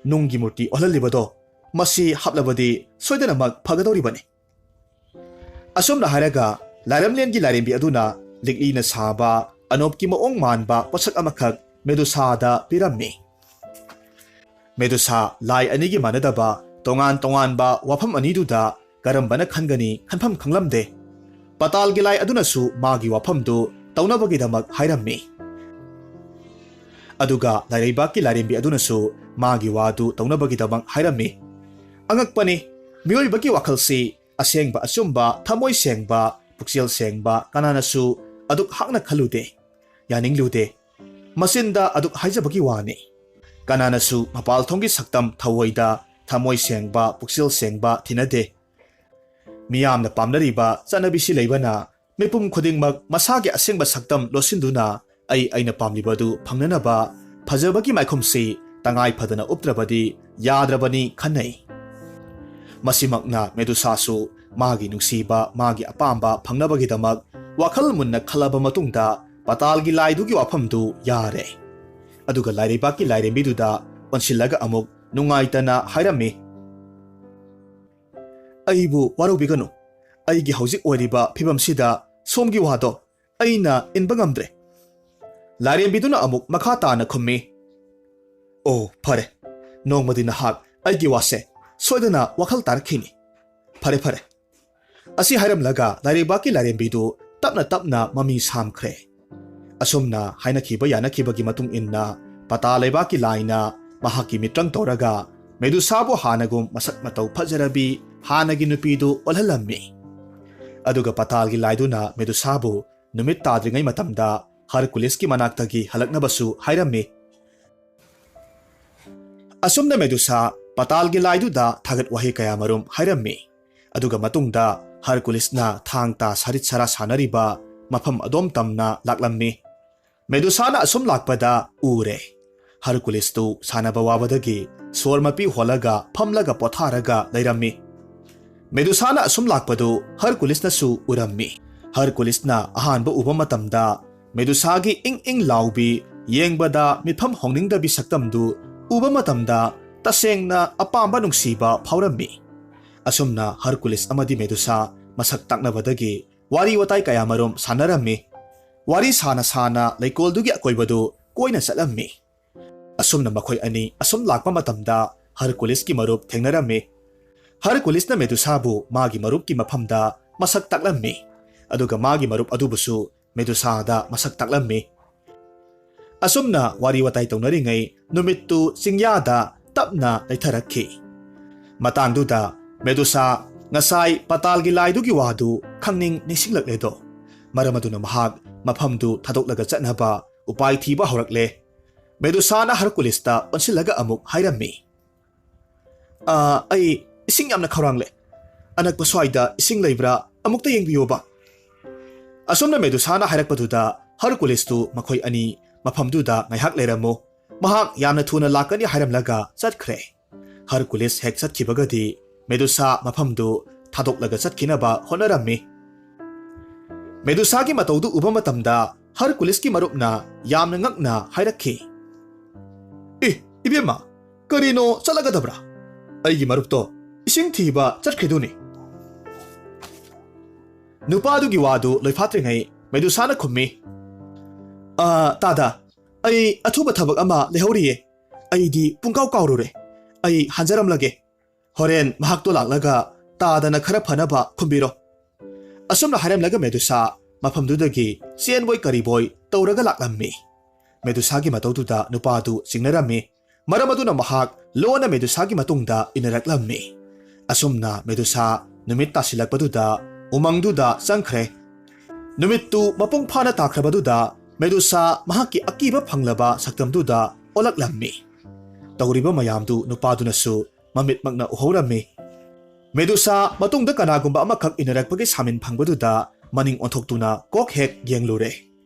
ꯅꯨꯡꯒꯤ ꯃꯨꯔꯇꯤ ꯑꯣꯜꯍꯜꯂꯤꯕꯗꯣ, ꯃꯁꯤ ꯍꯥꯞꯂꯕꯗꯤ ꯁꯣꯏꯗꯅꯃꯛ ꯐꯒꯗꯧꯔꯤꯕꯅꯤ꯫" ꯑꯁꯨꯝꯅ ꯍꯥꯏꯔꯒ ꯂꯥꯏꯔꯝꯂꯦꯟꯒꯤ ꯂꯥꯏꯔꯦꯝꯕꯤ ꯑꯗꯨꯅ ꯂꯤꯛꯂꯤꯅ ꯁꯥꯕ ꯑꯅꯣꯞꯀꯤ ꯃꯑꯣꯡ ꯃꯥꯟꯕ ꯄꯣꯠꯁꯛ ꯑꯃꯈꯛ ꯃꯦꯗꯨꯁꯥꯗ ꯄꯤꯔꯝꯃꯤ꯫ ꯃꯦꯗꯨꯁꯥ ꯂꯥꯏ ꯑꯅꯤꯒꯤ ꯃꯥꯟꯅꯗꯕ ꯇꯣꯉꯥꯟ ꯇꯣꯉꯥꯟꯕ ꯋꯥꯐꯝ ꯑꯅꯤꯗꯨꯗ ꯀꯔꯝꯕꯅ ꯈꯟꯒꯅꯤ ꯈꯟꯐꯝ ꯈꯪꯂꯝꯗꯦ꯫ ꯄꯇꯥꯜꯒꯤ ꯂꯥꯏ ꯑꯗꯨꯅꯁꯨ ꯃꯥꯒꯤ ꯋꯥꯐꯝꯗꯨ ꯇꯧꯅꯕꯒꯤꯗꯃꯛ ꯍꯥꯏꯔꯝꯃꯤ꯫ ꯑꯗꯨꯒ ꯂꯥꯏꯔꯩꯕꯥꯛꯀꯤ ꯂꯥꯏꯔꯦꯝꯕꯤ ꯑꯗꯨꯅꯁꯨ ꯃꯥꯒꯤ ꯋꯥꯗꯨ ꯇꯧꯅꯕꯒꯤꯗꯃꯛ ꯍꯥꯏꯔꯝꯃꯤ꯫ ꯑꯉꯛꯄꯅꯤ, ꯃꯤꯑꯣꯏꯕꯒꯤ ꯋꯥꯈꯜꯁꯤ ꯑꯁꯦꯡꯕ ꯑꯆꯨꯝꯕ, ꯊꯃꯣꯏ ꯁꯦꯡꯕ, ꯄꯨꯛꯆꯦꯜ ꯁꯦꯡꯕ ꯀꯅꯥꯅꯁꯨ ꯑꯗꯨꯛ ꯍꯥꯛꯅ ꯈꯜꯂꯨꯗꯦ, ꯌꯥꯅꯤꯡꯂꯨꯗꯦ꯫ ꯃꯆꯤꯟꯗ ꯑꯗꯨꯛ ꯍꯥꯏꯖꯕꯒꯤ ꯋꯥꯅꯤ꯫ ꯀꯅꯥꯅꯁꯨ ꯃꯄꯥꯜꯊꯣꯡꯒꯤ ꯁꯛꯇꯝ ꯊꯧꯑꯣꯏꯗ ꯊꯃꯣꯏ ꯁꯦꯡꯕ, ꯄꯨꯛꯆꯦꯜ ꯁꯦꯡꯕ ꯊꯤꯅꯗꯦ꯫ ꯃꯤꯌꯥꯝꯅ ꯄꯥꯝꯅꯔꯤꯕ ꯆꯠꯅꯕꯤꯁꯤ ꯂꯩꯕꯅ ꯃꯤꯄꯨꯝ ꯈꯨꯗꯤꯡꯃꯛ ꯃꯁꯥꯒꯤ ꯑꯁꯦꯡꯕ ꯁꯛꯇꯝ ꯂꯣꯠꯁꯤꯟꯗꯨꯅ ꯑꯩ ꯑꯩꯅ ꯄꯥꯝꯂꯤꯕꯗꯨ ꯐꯪꯅꯅꯕ ꯐꯖꯕꯒꯤ ꯃꯥꯏꯈꯨꯝꯁꯤ ꯇꯉꯥꯏ ꯐꯗꯅ ꯎꯞꯇ꯭ꯔꯕꯗꯤ ꯌꯥꯗ꯭ꯔꯕꯅꯤ ꯈꯟꯅꯩ꯫ ꯃꯁꯤꯃꯛꯅ ꯃꯦꯗꯨꯁꯥꯁꯨ ꯃꯥꯒꯤ ꯅꯨꯡꯁꯤꯕ, ꯃꯥꯒꯤ ꯑꯄꯥꯝꯕ ꯐꯪꯅꯕꯒꯤꯗꯃꯛ ꯋꯥꯈꯜ ꯃꯨꯟꯅ ꯈꯜꯂꯕ ꯃꯇꯨꯡꯗ ꯄꯇꯥꯜꯒꯤ ꯂꯥꯏꯗꯨꯒꯤ ꯋꯥꯐꯝꯗꯨ ꯌꯥꯔꯦ꯫ ꯑꯗꯨꯒ ꯂꯥꯏꯔꯩꯕꯥꯛꯀꯤ ꯂꯥꯏꯔꯦꯝꯕꯤꯗꯨꯗ ꯑꯣꯟꯁꯤꯜꯂꯒ ꯑꯃꯨꯛ ꯅꯨꯡꯉꯥꯏꯇꯅ ꯍꯥꯏꯔꯝꯃꯤ, "ꯑꯩꯕꯨ ꯋꯥꯔꯧꯕꯤꯒꯅꯨ꯫ ꯑꯩꯒꯤ ꯍꯧꯖꯤꯛ ꯑꯣꯏꯔꯤꯕ ꯐꯤꯕꯝꯁꯤꯗ ꯁꯣꯝꯒꯤ ꯋꯥꯗꯣ ꯑꯩꯅ ꯏꯟꯕ ꯉꯝꯗ꯭ꯔꯦ꯫" ꯂꯥꯏꯔꯦꯝꯕꯤꯗꯨꯅ ꯑꯃꯨꯛ ꯃꯈꯥ ꯇꯥꯅ ꯈꯨꯝꯃꯤ, "ꯑꯣ, ꯐꯔꯦ꯫ ꯅꯣꯡꯃꯗꯤ ꯅꯍꯥꯛ ꯑꯩꯒꯤ ꯋꯥꯁꯦ ꯁꯣꯏꯗꯅ ꯋꯥꯈꯜ ꯇꯥꯔꯛꯈꯤꯅꯤ꯫ ꯐꯔꯦ, ꯐꯔꯦ꯫" ꯑꯁꯤ ꯍꯥꯏꯔꯝꯂꯒ ꯂꯥꯏꯔꯩꯕꯥꯛꯀꯤ ꯂꯥꯏꯔꯦꯝꯕꯤꯗꯨ ꯇꯞꯅ ꯇꯞꯅ ꯃꯃꯤ ꯁꯥꯝꯈ꯭ꯔꯦ꯫ ꯑꯁꯨꯝꯅ ꯍꯥꯏꯅꯈꯤꯕ ꯌꯥꯅꯈꯤꯕꯒꯤ ꯃꯇꯨꯡ ꯏꯟꯅ ꯄꯇꯥ ꯂꯩꯕꯥꯛꯀꯤ ꯂꯥꯏꯅ ꯃꯍꯥꯛꯀꯤ ꯃꯤꯇ꯭ꯔꯪ ꯇꯧꯔꯒ ꯃꯦꯗꯨꯁꯥꯕꯨ ꯍꯥꯟꯅꯒꯨꯝ ꯃꯁꯛ ꯃꯇꯧ ꯐꯖꯔꯕꯤ ꯍꯥꯟꯅꯒꯤ ꯅꯨꯄꯤꯗꯨ ꯑꯣꯜꯍꯜꯂꯝꯃꯤ꯫ ꯑꯗꯨꯒ ꯄꯇꯥꯜꯒꯤ ꯂꯥꯏꯗꯨꯅ ꯃꯦꯗꯨꯁꯥꯕꯨ ꯅꯨꯃꯤꯠ ꯇꯥꯗ꯭ꯔꯤꯉꯩ ꯃꯇꯝꯗ ꯍꯔꯀꯨꯂꯤꯁꯀꯤ ꯃꯅꯥꯛꯇꯒꯤ ꯍꯜꯂꯛꯅꯕꯁꯨ ꯍꯥꯏꯔꯝꯃꯤ꯫ ꯑꯁꯨꯝꯅ ꯃꯦꯗꯨꯁꯥ ꯄꯇꯥꯜꯒꯤ ꯂꯥꯏꯗꯨꯗ ꯊꯥꯒꯠ ꯋꯥꯍꯩ ꯀꯌꯥꯃꯔꯨꯝ ꯍꯥꯏꯔꯝꯃꯤ꯫ ꯑꯗꯨꯒ ꯃꯇꯨꯡꯗ ꯍꯔꯀꯨꯂꯤꯁꯅ ꯊꯥꯡ ꯇꯥ ꯁꯥꯔꯤꯠ ꯁꯔꯥ ꯁꯥꯟꯅꯔꯤꯕ ꯃꯐꯝ ꯑꯗꯣꯝ ꯇꯝꯅ ꯂꯥꯛꯂꯝꯃꯤ꯫ ꯃꯦꯗꯨꯁꯥꯅ ꯑꯁꯨꯝ ꯂꯥꯛꯄꯗ ꯎꯔꯦ꯫ ꯍꯔꯀꯨꯂꯤꯁꯇꯨ ꯁꯥꯟꯅꯕ ꯋꯥꯕꯗꯒꯤ ꯁꯣꯔ ꯃꯄꯤ ꯍꯣꯜꯂꯒ ꯐꯝꯂꯒ ꯄꯣꯊꯥꯔꯒ ꯂꯩꯔꯝꯃꯤ꯫ ꯃꯦꯗꯨꯁꯥꯅ ꯑꯁꯨꯝ ꯂꯥꯛꯄꯗꯨ ꯍꯔꯀꯨꯂꯤꯁꯅꯁꯨ ꯎꯔꯝꯃꯤ꯫ ꯍꯔꯀꯨꯂꯤꯁꯅ ꯑꯍꯥꯟꯕ ꯎꯕ ꯃꯇꯝꯗ ꯃꯦꯗꯨꯁꯥꯒꯤ ꯏꯪ ꯏꯪ ꯂꯥꯎꯕꯤ, ꯌꯦꯡꯕꯗ ꯃꯤꯠꯐꯝ ꯍꯣꯡꯅꯤꯡꯗꯕꯤ ꯁꯛꯇꯝꯗꯨ ꯎꯕ ꯃꯇꯝꯗ ꯇꯁꯦꯡꯅ ꯑꯄꯥꯝꯕ ꯅꯨꯡꯁꯤꯕ ꯐꯥꯎꯔꯝꯃꯤ꯫ ꯑꯁꯨꯝꯅ ꯍꯔꯀꯨꯂꯤꯁ ꯑꯃꯗꯤ ꯃꯦꯗꯨꯁꯥ ꯃꯁꯛ ꯇꯥꯛꯅꯕꯗꯒꯤ ꯋꯥꯔꯤ ꯋꯥꯇꯥꯏ ꯀꯌꯥꯃꯔꯨꯝ ꯁꯥꯟꯅꯔꯝꯃꯤ꯫ ꯋꯥꯔꯤ ꯁꯥꯅ ꯁꯥꯅ ꯂꯩꯀꯣꯜꯗꯨꯒꯤ ꯑꯀꯣꯏꯕꯗꯨ ꯀꯣꯏꯅ ꯆꯠꯂꯝꯃꯤ꯫ ꯑꯁꯨꯝꯅ ꯃꯈꯣꯏ ꯑꯅꯤ ꯑꯁꯨꯝ ꯂꯥꯛꯄ ꯃꯇꯝꯗ ꯍꯔꯀꯨꯂꯤꯁꯀꯤ ꯃꯔꯨꯞ ꯊꯦꯡꯅꯔꯝꯃꯤ꯫ ꯍꯔꯀꯨꯂꯤꯁꯅ ꯃꯦꯗꯨꯁꯥꯕꯨ ꯃꯥꯒꯤ ꯃꯔꯨꯞꯀꯤ ꯃꯐꯝꯗ ꯃꯁꯛ ꯇꯥꯛꯂꯝꯃꯤ, ꯑꯗꯨꯒ ꯃꯥꯒꯤ ꯃꯔꯨꯞ ꯑꯗꯨꯕꯨꯁꯨ ꯃꯦꯗꯨꯁꯥꯗ ꯃꯁꯛ ꯇꯥꯛꯂꯝꯃꯤ꯫ ꯑꯁꯨꯝꯅ ꯋꯥꯔꯤ ꯋꯥꯇꯥꯏ ꯇꯧꯅꯔꯤꯉꯩ ꯅꯨꯃꯤꯠꯇꯨ ꯆꯤꯡꯌꯥꯗ ꯇꯞꯅ ꯂꯩꯊꯔꯛꯈꯤ꯫ ꯃꯇꯥꯡꯗꯨꯗ ꯃꯦꯗꯨꯁꯥ ꯉꯁꯥꯏ ꯄꯇꯥꯜꯒꯤ ꯂꯥꯏꯗꯨꯒꯤ ꯋꯥꯗꯨ ꯈꯪꯅꯤꯡ ꯅꯤꯡꯁꯤꯡꯂꯛꯂꯦꯗꯣ꯫ ꯃꯔꯝ ꯑꯗꯨꯅ ꯃꯍꯥꯛ ꯃꯐꯝꯗꯨ ꯊꯥꯗꯣꯛꯂꯒ ꯆꯠꯅꯕ ꯎꯄꯥꯏ ꯊꯤꯕ ꯍꯧꯔꯛꯂꯦ꯫ ꯃꯦꯗꯨꯁꯥꯅ ꯍꯔꯀꯨꯂꯤꯁꯇ ꯑꯣꯟꯁꯤꯜꯂꯒ ꯑꯃꯨꯛ ꯍꯥꯏꯔꯝꯃꯤ, "ꯑꯥ, ꯑꯩ ꯏꯁꯤꯡ ꯌꯥꯝꯅ ꯈꯧꯔꯥꯡꯂꯦ꯫ ꯑꯅꯛꯄ ꯁ꯭ꯋꯥꯏꯗ ꯏꯁꯤꯡ ꯂꯩꯕ꯭ꯔꯥ? ꯑꯃꯨꯛꯇ ꯌꯦꯡꯕꯤꯌꯨꯕ꯫" ꯑꯁꯨꯝꯅ ꯃꯦꯗꯨꯁꯥꯅ ꯍꯥꯏꯔꯛꯄꯗꯨꯗ ꯍꯔꯀꯨꯂꯤꯁꯇꯨ ꯃꯈꯣꯏ ꯑꯅꯤ ꯃꯐꯝꯗꯨꯗ ꯉꯥꯏꯍꯥꯛ ꯂꯩꯔꯝꯃꯨ, ꯃꯍꯥꯛ ꯌꯥꯝꯅ ꯊꯨꯅ ꯂꯥꯛꯀꯅꯤ ꯍꯥꯏꯔꯝꯂꯒ ꯆꯠꯈ꯭ꯔꯦ꯫ ꯍꯔꯀꯨꯂꯤꯁ ꯍꯦꯛ ꯆꯠꯈꯤꯕꯒꯗꯤ ꯃꯦꯗꯨꯁꯥ ꯃꯐꯝꯗꯨ ꯊꯥꯗꯣꯛꯂꯒ ꯆꯠꯈꯤꯅꯕ ꯍꯣꯠꯅꯔꯝꯃꯤ꯫ ꯃꯦꯗꯨꯁꯥꯒꯤ ꯃꯇꯧꯗꯨ ꯎꯕ ꯃꯇꯝꯗ ꯍꯔꯀꯨꯂꯤꯁꯀꯤ ꯃꯔꯨꯞꯅ ꯌꯥꯝꯅ ꯉꯛꯅ ꯍꯥꯏꯔꯛꯈꯤ, "ꯑꯦ, ꯏꯕꯦꯝꯃ, ꯀꯔꯤꯅꯣ ꯆꯠꯂꯒꯗꯕ꯭ꯔꯥ? ꯑꯩꯒꯤ ꯃꯔꯨꯞꯇꯣ ꯏꯁꯤꯡ ꯊꯤꯕ ꯆꯠꯈ꯭ꯔꯤꯗꯨꯅꯤ꯫" ꯅꯨꯄꯥꯗꯨꯒꯤ ꯋꯥꯗꯨ ꯂꯣꯏꯐꯥꯠꯇ꯭ꯔꯤꯉꯩ ꯃꯦꯗꯨꯁꯥꯅ ꯈꯨꯝꯃꯤ, "ꯑ, ꯇꯥꯗ, ꯑꯩ ꯑꯊꯨꯕ ꯊꯕꯛ ꯑꯃ ꯂꯩꯍꯧꯔꯤꯌꯦ꯫ ꯑꯩꯗꯤ ꯄꯨꯡꯀꯥꯎ ꯀꯥꯎꯔꯨꯔꯦ꯫ ꯑꯩ ꯍꯟꯖꯔꯝꯂꯒꯦ꯫ ꯍꯣꯔꯦꯟ ꯃꯍꯥꯛꯇꯣ ꯂꯥꯛꯂꯒ ꯇꯥꯗꯅ ꯈꯔ ꯐꯅꯕ ꯈꯨꯝꯕꯤꯔꯣ꯫" ꯑꯁꯨꯝꯅ ꯍꯥꯏꯔꯝꯂꯒ ꯃꯦꯗꯨꯁꯥ ꯃꯐꯝꯗꯨꯗꯒꯤ ꯆꯦꯟꯕꯣꯏ ꯀꯔꯤꯕꯣꯏ ꯇꯧꯔꯒ ꯂꯥꯛꯂꯝꯃꯤ꯫ ꯃꯦꯗꯨꯁꯥꯒꯤ ꯃꯇꯧꯗꯨꯗ ꯅꯨꯄꯥꯗꯨ ꯆꯤꯡꯅꯔꯝꯃꯤ꯫ ꯃꯔꯝ ꯑꯗꯨꯅ ꯃꯍꯥꯛ ꯂꯣꯟꯅ ꯃꯦꯗꯨꯁꯥꯒꯤ ꯃꯇꯨꯡꯗ ꯏꯟꯅꯔꯛꯂꯝꯃꯤ꯫ ꯑꯁꯨꯝꯅ ꯃꯦꯗꯨꯁꯥ ꯅꯨꯃꯤꯠ ꯇꯥꯁꯤꯜꯂꯛꯄꯗꯨꯗ ꯎꯃꯪꯗꯨꯗ ꯆꯪꯈ꯭ꯔꯦ꯫ ꯅꯨꯃꯤꯠꯇꯨ ꯃꯄꯨꯡ ꯐꯥꯅ ꯇꯥꯈ꯭ꯔꯕꯗꯨꯗ ꯃꯦꯗꯨꯁꯥ ꯃꯍꯥꯛꯀꯤ ꯑꯀꯤꯕ ꯐꯪꯂꯕ ꯁꯛꯇꯝꯗꯨꯗ ꯑꯣꯜꯂꯛꯂꯝꯃꯤ꯫ ꯇꯧꯔꯤꯕ ꯃꯌꯥꯝꯗꯨ ꯅꯨꯄꯥꯗꯨꯅꯁꯨ ꯃꯃꯤꯠꯃꯛꯅ ꯎꯍꯧꯔꯝꯃꯤ꯫ ꯃꯦꯗꯨꯁꯥ ꯃꯇꯨꯡꯗ ꯀꯅꯥꯒꯨꯝꯕ ꯑꯃꯈꯛ ꯏꯟꯅꯔꯛꯄꯒꯤ ꯁꯥꯃꯤꯟ ꯐꯪꯕꯗꯨꯗ ꯃꯅꯤꯡ ꯑꯣꯟꯊꯣꯛꯇꯨꯅ ꯀꯣꯛ ꯍꯦꯛ ꯌꯦꯡꯂꯨꯔꯦ꯫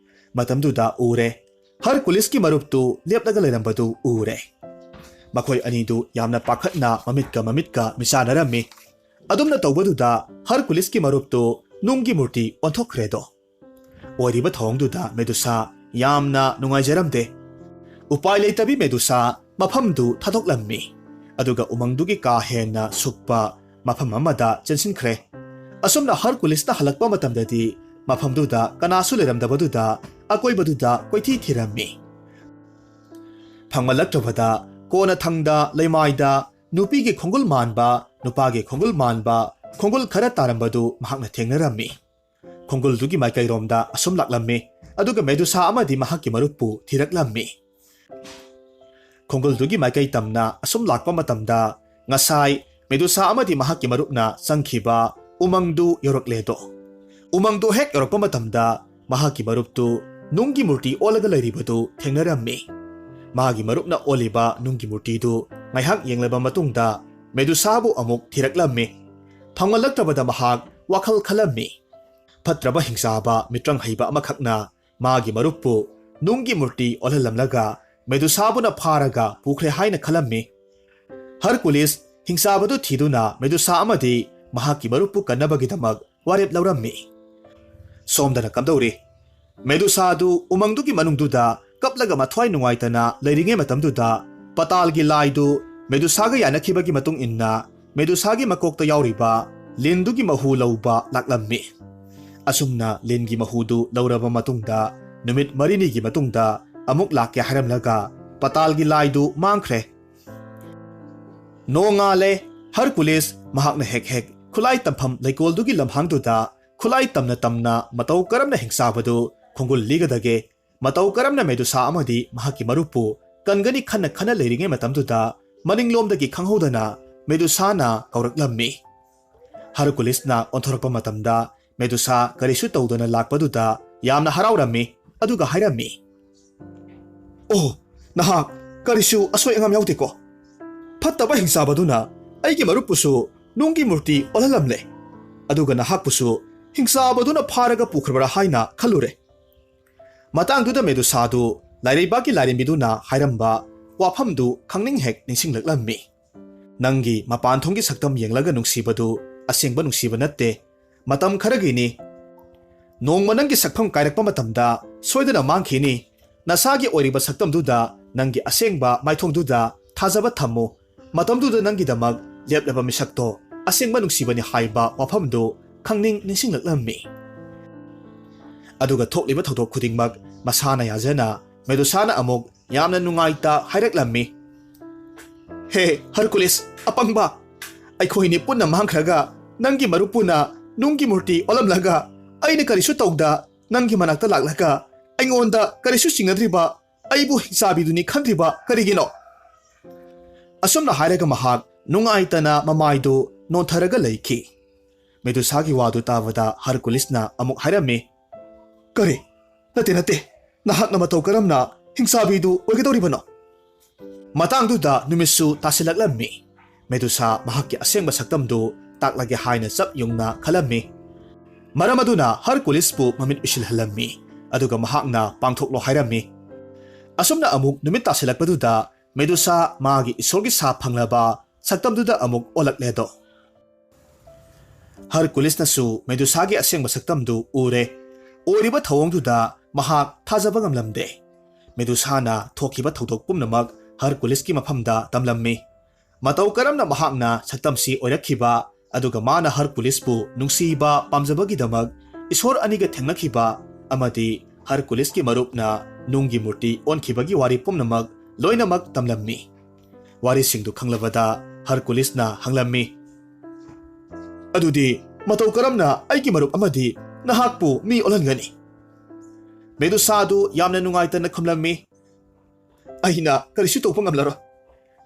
ꯃꯇꯝꯗꯨꯗ ꯎꯔꯦ, ꯍꯔꯀꯨꯂꯤꯁꯀꯤ ꯃꯔꯨꯞꯇꯨ ꯂꯦꯞꯂꯒ ꯂꯩꯔꯝꯕꯗꯨ ꯎꯔꯦ꯫ ꯃꯈꯣꯏ ꯑꯅꯤꯗꯨ ꯌꯥꯝꯅ ꯄꯥꯈꯠꯅ ꯃꯃꯤꯠꯀ ꯃꯃꯤꯠꯀ ꯃꯤꯆꯥꯟꯅꯔꯝꯃꯤ꯫ ꯑꯗꯨꯝꯅ ꯇꯧꯕꯗꯨꯗ ꯍꯔꯀꯨꯂꯤꯁꯀꯤ ꯃꯔꯨꯞꯇꯨ ꯅꯨꯡꯒꯤ ꯃꯨꯔꯇꯤ ꯑꯣꯟꯊꯣꯛꯈ꯭ꯔꯦꯗꯣ꯫ ꯑꯣꯏꯔꯤꯕ ꯊꯧꯑꯣꯡꯗꯨꯗ ꯃꯦꯗꯨꯁꯥ ꯌꯥꯝꯅ ꯅꯨꯡꯉꯥꯏꯖꯔꯝꯗꯦ꯫ ꯎꯄꯥꯏ ꯂꯩꯇꯕꯤ ꯃꯦꯗꯨꯁꯥ ꯃꯐꯝꯗꯨ ꯊꯥꯗꯣꯛꯂꯝꯃꯤ, ꯑꯗꯨꯒ ꯎꯃꯪꯗꯨꯒꯤ ꯀꯥ ꯍꯦꯟꯅ ꯁꯨꯛꯄ ꯃꯐꯝ ꯑꯃꯗ ꯆꯦꯟꯁꯤꯟꯈ꯭ꯔꯦ꯫ ꯑꯁꯨꯝꯅ ꯍꯔꯀꯨꯂꯤꯁꯅ ꯍꯜꯂꯛꯄ ꯃꯇꯝꯗꯗꯤ ꯃꯐꯝꯗꯨꯗ ꯀꯅꯥꯁꯨ ꯂꯩꯔꯝꯗꯕꯗꯨꯗ ꯑꯀꯣꯏꯕꯗꯨꯗ ꯀꯣꯏꯊꯤ ꯊꯤꯔꯝꯃꯤ꯫ ꯐꯪꯃꯜꯂꯛꯇ꯭ꯔꯕꯗ ꯀꯣꯟꯅꯊꯪꯗ ꯂꯩꯃꯥꯏꯗ ꯅꯨꯄꯤꯒꯤ ꯈꯣꯡꯒꯨꯜ ꯃꯥꯟꯕ, ꯅꯨꯄꯥꯒꯤ ꯈꯣꯡꯒꯨꯜ ꯃꯥꯟꯕ ꯈꯣꯡꯒꯨꯜ ꯈꯔ ꯇꯥꯔꯝꯕꯗꯨ ꯃꯍꯥꯛꯅ ꯊꯦꯡꯅꯔꯝꯃꯤ꯫ ꯈꯣꯡꯒꯨꯜꯗꯨꯒꯤ ꯃꯥꯏꯀꯩꯔꯣꯝꯗ ꯑꯁꯨꯝ ꯂꯥꯛꯂꯝꯃꯤ, ꯑꯗꯨꯒ ꯃꯦꯗꯨꯁꯥ ꯑꯃꯗꯤ ꯃꯍꯥꯛꯀꯤ ꯃꯔꯨꯞꯄꯨ ꯊꯤꯔꯛꯂꯝꯃꯤ꯫ ꯈꯣꯡꯒꯨꯜꯗꯨꯒꯤ ꯃꯥꯏꯀꯩ ꯇꯝꯅ ꯑꯁꯨꯝ ꯂꯥꯛꯄ ꯃꯇꯝꯗ ꯉꯁꯥꯏ ꯃꯦꯗꯨꯁꯥ ꯑꯃꯗꯤ ꯃꯍꯥꯛꯀꯤ ꯃꯔꯨꯞꯅ ꯆꯪꯈꯤꯕ ꯎꯃꯪꯗꯨ ꯌꯧꯔꯛꯂꯦꯗꯣ꯫ ꯎꯃꯪꯗꯨ ꯍꯦꯛ ꯌꯧꯔꯛꯄ ꯃꯇꯝꯗ ꯃꯍꯥꯛꯀꯤ ꯃꯔꯨꯞꯇꯨ ꯅꯨꯡꯒꯤ ꯃꯨꯔꯇꯤ ꯑꯣꯜꯂꯒ ꯂꯩꯔꯤꯕꯗꯨ ꯊꯦꯡꯅꯔꯝꯃꯤ꯫ ꯃꯍꯥꯛꯀꯤ ꯃꯔꯨꯞꯅ ꯑꯣꯜꯂꯤꯕ ꯅꯨꯡꯒꯤ ꯃꯨꯔꯇꯤꯗꯨ ꯉꯥꯏꯍꯥꯛ ꯌꯦꯡꯂꯕ ꯃꯇꯨꯡꯗ ꯃꯦꯗꯨꯁꯥꯕꯨ ꯑꯃꯨꯛ ꯊꯤꯔꯛꯂꯝꯃꯤ꯫ ꯐꯪꯍꯜꯂꯛꯇꯕꯗ ꯃꯍꯥꯛ ꯋꯥꯈꯜ ꯈꯜꯂꯝꯃꯤ꯫ ꯐꯠꯇ꯭ꯔꯕ ꯍꯤꯡꯆꯥꯕ ꯃꯤꯇ꯭ꯔꯪ ꯍꯩꯕ ꯑꯃꯈꯛꯅ ꯃꯥꯒꯤ ꯃꯔꯨꯞꯄꯨ ꯅꯨꯡꯒꯤ ꯃꯨꯔꯇꯤ ꯑꯣꯜꯍꯜꯂꯝꯂꯒ ꯃꯦꯗꯨꯁꯥꯕꯨꯅ ꯐꯥꯔꯒ ꯄꯨꯈ꯭ꯔꯦ ꯍꯥꯏꯅ ꯈꯜꯂꯝꯃꯤ꯫ ꯍꯔꯀꯨꯂꯤꯁ ꯍꯤꯡꯆꯥꯕꯗꯨ ꯊꯤꯗꯨꯅ ꯃꯦꯗꯨꯁꯥ ꯑꯃꯗꯤ ꯃꯍꯥꯛꯀꯤ ꯃꯔꯨꯞꯄꯨ ꯀꯟꯅꯕꯒꯤꯗꯃꯛ ꯋꯥꯔꯦꯞ ꯂꯧꯔꯝꯃꯤ꯫ ꯁꯣꯝꯗꯅ ꯀꯝꯗꯧꯔꯤ? ꯃꯦꯗꯨꯁꯥꯗꯨ ꯎꯃꯪꯗꯨꯒꯤ ꯃꯅꯨꯡꯗꯨꯗ ꯀꯞꯂꯒ ꯃꯊ꯭ꯋꯥꯏ ꯅꯨꯡꯉꯥꯏꯇꯅ ꯂꯩꯔꯤꯉꯩ ꯃꯇꯝꯗꯨꯗ ꯄꯇꯥꯜꯒꯤ ꯂꯥꯏꯗꯨ ꯃꯦꯗꯨꯁꯥꯒ ꯌꯥꯅꯈꯤꯕꯒꯤ ꯃꯇꯨꯡ ꯏꯟꯅ ꯃꯦꯗꯨꯁꯥꯒꯤ ꯃꯀꯣꯛꯇ ꯌꯥꯎꯔꯤꯕ ꯂꯤꯟꯗꯨꯒꯤ ꯃꯍꯨ ꯂꯧꯕ ꯂꯥꯛꯂꯝꯃꯤ꯫ ꯑꯁꯨꯝꯅ ꯂꯤꯟꯒꯤ ꯃꯍꯨꯗꯨ ꯂꯧꯔꯕ ꯃꯇꯨꯡꯗ ꯅꯨꯃꯤꯠ ꯃꯔꯤꯅꯤꯒꯤ ꯃꯇꯨꯡꯗ ꯑꯃꯨꯛ ꯂꯥꯛꯀꯦ ꯍꯥꯏꯔꯝꯂꯒ ꯄꯇꯥꯜꯒꯤ ꯂꯥꯏꯗꯨ ꯃꯥꯡꯈ꯭ꯔꯦ꯫ ꯅꯣꯡꯉꯥꯜꯂꯦ꯫ ꯍꯔꯀꯨꯂꯤꯁ ꯃꯍꯥꯛꯅ ꯍꯦꯛ ꯍꯦꯛ ꯈꯨꯠꯂꯥꯏ ꯇꯝꯐꯝ ꯂꯩꯀꯣꯜꯗꯨꯒꯤ ꯂꯝꯍꯥꯡꯗꯨꯗ ꯈꯨꯠꯂꯥꯏ ꯇꯝꯅ ꯇꯝꯅ ꯃꯇꯧ ꯀꯔꯝꯅ ꯍꯤꯡꯆꯥꯕꯗꯨ ꯈꯣꯡꯒꯨꯜ ꯂꯤꯒꯗꯒꯦ, ꯃꯇꯧ ꯀꯔꯝꯅ ꯃꯦꯗꯨꯁꯥ ꯑꯃꯗꯤ ꯃꯍꯥꯛꯀꯤ ꯃꯔꯨꯞꯄꯨ ꯀꯟꯒꯅꯤ ꯈꯟꯅ ꯈꯟꯅ ꯂꯩꯔꯤꯉꯩ ꯃꯇꯝꯗꯨꯗ ꯃꯅꯤꯡꯂꯣꯝꯗꯒꯤ ꯈꯪꯍꯧꯗꯅ ꯃꯦꯗꯨꯁꯥꯅ ꯀꯧꯔꯛꯂꯝꯃꯤ꯫ ꯍꯔꯀꯨꯂꯤꯁꯅ ꯑꯣꯟꯊꯣꯔꯛꯄ ꯃꯇꯝꯗ ꯃꯦꯗꯨꯁꯥ ꯀꯔꯤꯁꯨ ꯇꯧꯗꯅ ꯂꯥꯛꯄꯗꯨꯗ ꯌꯥꯝꯅ ꯍꯔꯥꯎꯔꯝꯃꯤ, ꯑꯗꯨꯒ ꯍꯥꯏꯔꯝꯃꯤ, "ꯑꯣ, ꯅꯍꯥꯛ ꯀꯔꯤꯁꯨ ꯑꯁꯣꯏ ꯑꯉꯥꯝ ꯌꯥꯎꯗꯦꯀꯣ? ꯐꯠꯇꯕ ꯍꯤꯡꯆꯥꯕꯗꯨꯅ ꯑꯩꯒꯤ ꯃꯔꯨꯞꯄꯨꯁꯨ ꯅꯨꯡꯒꯤ ꯃꯨꯔꯇꯤ ꯑꯣꯜꯍꯜꯂꯝꯂꯦ, ꯑꯗꯨꯒ ꯅꯍꯥꯛꯄꯨꯁꯨ ꯍꯤꯡꯆꯥꯕꯗꯨꯅ ꯐꯥꯔꯒ ꯄꯨꯈ꯭ꯔꯕ꯭ꯔꯥ ꯍꯥꯏꯅ ꯈꯜꯂꯨꯔꯦ꯫" ꯃꯇꯥꯡꯗꯨꯗ ꯃꯦꯗꯨꯁꯥꯗꯨ ꯂꯥꯏꯔꯩꯕꯥꯛꯀꯤ ꯂꯥꯏꯔꯦꯝꯕꯤꯗꯨꯅ ꯍꯥꯏꯔꯝꯕ ꯋꯥꯐꯝꯗꯨ ꯈꯪꯅꯤꯡ ꯍꯦꯛ ꯅꯤꯡꯁꯤꯡꯂꯛꯂꯝꯃꯤ꯫ "ꯅꯪꯒꯤ ꯃꯄꯥꯟ ꯊꯣꯡꯒꯤ ꯁꯛꯇꯝ ꯌꯦꯡꯂꯒ ꯅꯨꯡꯁꯤꯕꯗꯨ ꯑꯁꯦꯡꯕ ꯅꯨꯡꯁꯤꯕ ꯅꯠꯇꯦ, ꯃꯇꯝ ꯈꯔꯒꯤꯅꯤ꯫ ꯅꯣꯡꯃ ꯅꯪꯒꯤ ꯁꯛꯐꯝ ꯀꯥꯏꯔꯛꯄ ꯃꯇꯝꯗ ꯁꯣꯏꯗꯅ ꯃꯥꯡꯈꯤꯅꯤ꯫ ꯅꯁꯥꯒꯤ ꯑꯣꯏꯔꯤꯕ ꯁꯛꯇꯝꯗꯨꯗ, ꯅꯪꯒꯤ ꯑꯁꯦꯡꯕ ꯃꯥꯏꯊꯣꯡꯗꯨꯗ ꯊꯥꯖꯕ ꯊꯝꯃꯨ꯫ ꯃꯇꯝꯗꯨꯗ ꯅꯪꯒꯤꯗꯃꯛ ꯂꯦꯞꯂꯕ ꯃꯤꯁꯛꯇꯣ ꯑꯁꯦꯡꯕ ꯅꯨꯡꯁꯤꯕꯅꯤ" ꯍꯥꯏꯕ ꯋꯥꯐꯝꯗꯨ ꯈꯪꯅꯤꯡ ꯅꯤꯡꯁꯤꯡꯂꯛꯂꯝꯃꯤ꯫ ꯑꯗꯨꯒ ꯊꯣꯛꯂꯤꯕ ꯊꯧꯗꯣꯛ ꯈꯨꯗꯤꯡꯃꯛ ꯃꯁꯥꯅ ꯌꯥꯖꯅ ꯃꯦꯗꯨꯁꯥꯅ ꯑꯃꯨꯛ ꯌꯥꯝꯅ ꯅꯨꯡꯉꯥꯏꯇ ꯍꯥꯏꯔꯛꯂꯝꯃꯤ꯫ "ꯍꯦ ꯍꯔꯀꯨꯂꯤꯁ ꯑꯄꯪꯕ, ꯑꯩꯈꯣꯏꯅꯤ ꯄꯨꯟꯅ ꯃꯥꯡꯈ꯭ꯔꯒ ꯅꯪꯒꯤ ꯃꯔꯨꯞꯄꯨꯅ ꯅꯨꯡꯒꯤ ꯃꯨꯔꯇꯤ ꯑꯣꯜꯂꯝꯂꯒ ꯑꯩꯅ ꯀꯔꯤꯁꯨ ꯇꯧꯗ ꯅꯪꯒꯤ ꯃꯅꯥꯛꯇ ꯂꯥꯛꯂꯒ ꯑꯩꯉꯣꯟꯗ ꯀꯔꯤꯁꯨ ꯆꯤꯡꯅꯗ꯭ꯔꯤꯕ ꯑꯩꯕꯨ ꯍꯤꯡꯆꯥꯕꯤꯗꯨꯅꯤ ꯈꯟꯗ꯭ꯔꯤꯕ ꯀꯔꯤꯒꯤꯅꯣ?" ꯑꯁꯨꯝꯅ ꯍꯥꯏꯔꯒ ꯃꯍꯥꯛ ꯅꯨꯡꯉꯥꯏꯇꯅ ꯃꯃꯥꯏꯗꯨ ꯅꯣꯟꯊꯔꯒ ꯂꯩꯈꯤ꯫ ꯃꯦꯗꯨꯁꯥꯒꯤ ꯋꯥꯗꯨ ꯇꯥꯕꯗ ꯍꯔꯀꯨꯂꯤꯁꯅ ꯑꯃꯨꯛ ꯍꯥꯏꯔꯝꯃꯤ, "ꯀꯔꯤ? ꯅꯠꯇꯦ, ꯅꯠꯇꯦ, ꯅꯍꯥꯛꯅ ꯃꯇꯧ ꯀꯔꯝꯅ ꯍꯤꯡꯆꯥꯕꯤꯗꯨ ꯑꯣꯏꯒꯗꯧꯔꯤꯕꯅꯣ?" ꯃꯇꯥꯡꯗꯨꯗ ꯅꯨꯃꯤꯠꯁꯨ ꯇꯥꯁꯤꯜꯂꯛꯂꯝꯃꯤ꯫ ꯃꯦꯗꯨꯁꯥ ꯃꯍꯥꯛꯀꯤ ꯑꯁꯦꯡꯕ ꯁꯛꯇꯝꯗꯨ ꯇꯥꯛꯂꯒꯦ ꯍꯥꯏꯅ ꯆꯞ ꯌꯨꯡꯅ ꯈꯜꯂꯝꯃꯤ꯫ ꯃꯔꯝ ꯑꯗꯨꯅ ꯍꯔꯀꯨꯂꯤꯁꯄꯨ ꯃꯃꯤꯠ ꯎꯏꯁꯤꯜꯍꯜꯂꯝꯃꯤ, ꯑꯗꯨꯒ ꯃꯍꯥꯛꯅ ꯄꯥꯡꯊꯣꯛꯂꯣ ꯍꯥꯏꯔꯝꯃꯤ꯫ ꯑꯁꯨꯝꯅ ꯑꯃꯨꯛ ꯅꯨꯃꯤꯠ ꯇꯥꯁꯤꯜꯂꯛꯄꯗꯨꯗ ꯃꯦꯗꯨꯁꯥ ꯃꯥꯒꯤ ꯏꯁꯣꯔꯒꯤ ꯁꯥ ꯐꯪꯂꯕ ꯁꯛꯇꯝꯗꯨꯗ ꯑꯃꯨꯛ ꯑꯣꯜꯂꯛꯂꯦꯗꯣ꯫ ꯍꯔꯀꯨꯂꯤꯁꯅꯁꯨ ꯃꯦꯗꯨꯁꯥꯒꯤ ꯑꯁꯦꯡꯕ ꯁꯛꯇꯝꯗꯨ ꯎꯔꯦ꯫ ꯑꯣꯏꯔꯤꯕ ꯊꯧꯑꯣꯡꯗꯨꯗ ꯃꯍꯥꯛ ꯊꯥꯖꯕ ꯉꯝꯂꯝꯗꯦ꯫ ꯃꯦꯗꯨꯁꯥꯅ ꯊꯣꯛꯈꯤꯕ ꯊꯧꯗꯣꯛ ꯄꯨꯝꯅꯃꯛ ꯍꯔꯀꯨꯂꯤꯁꯀꯤ ꯃꯐꯝꯗ ꯇꯝꯂꯝꯃꯤ꯫ ꯃꯇꯧ ꯀꯔꯝꯅ ꯃꯍꯥꯛꯅ ꯁꯛꯇꯝꯁꯤ ꯑꯣꯏꯔꯛꯈꯤꯕ, ꯑꯗꯨꯒ ꯃꯥꯅ ꯍꯔꯀꯨꯂꯤꯁꯄꯨ ꯅꯨꯡꯁꯤꯕ ꯄꯥꯝꯖꯕꯒꯤꯗꯃꯛ ꯏꯁꯣꯔ ꯑꯅꯤꯒ ꯊꯦꯡꯅꯈꯤꯕ, ꯑꯃꯗꯤ ꯍꯔꯀꯨꯂꯤꯁꯀꯤ ꯃꯔꯨꯞꯅ ꯅꯨꯡꯒꯤ ꯃꯨꯔꯇꯤ ꯑꯣꯟꯈꯤꯕꯒꯤ ꯋꯥꯔꯤ ꯄꯨꯝꯅꯃꯛ ꯂꯣꯏꯅꯃꯛ ꯇꯝꯂꯝꯃꯤ꯫ ꯋꯥꯔꯤꯁꯤꯡꯗꯨ ꯈꯪꯂꯕꯗ ꯍꯔꯀꯨꯂꯤꯁꯅ ꯍꯪꯂꯝꯃꯤ, "ꯑꯗꯨꯗꯤ ꯃꯇꯧ ꯀꯔꯝꯅ ꯑꯩꯒꯤ ꯃꯔꯨꯞ ꯑꯃꯗꯤ ꯅꯍꯥꯛꯄꯨ ꯃꯤ ꯑꯣꯜꯍꯟꯒꯅꯤ?" ꯃꯦꯗꯨꯁꯥꯗꯨ ꯌꯥꯝꯅ ꯅꯨꯡꯉꯥꯏꯇꯅ ꯈꯨꯝꯂꯝꯃꯤ, "ꯑꯩꯅ ꯀꯔꯤꯁꯨ ꯇꯧꯕ ꯉꯝꯂꯔꯣꯏ꯫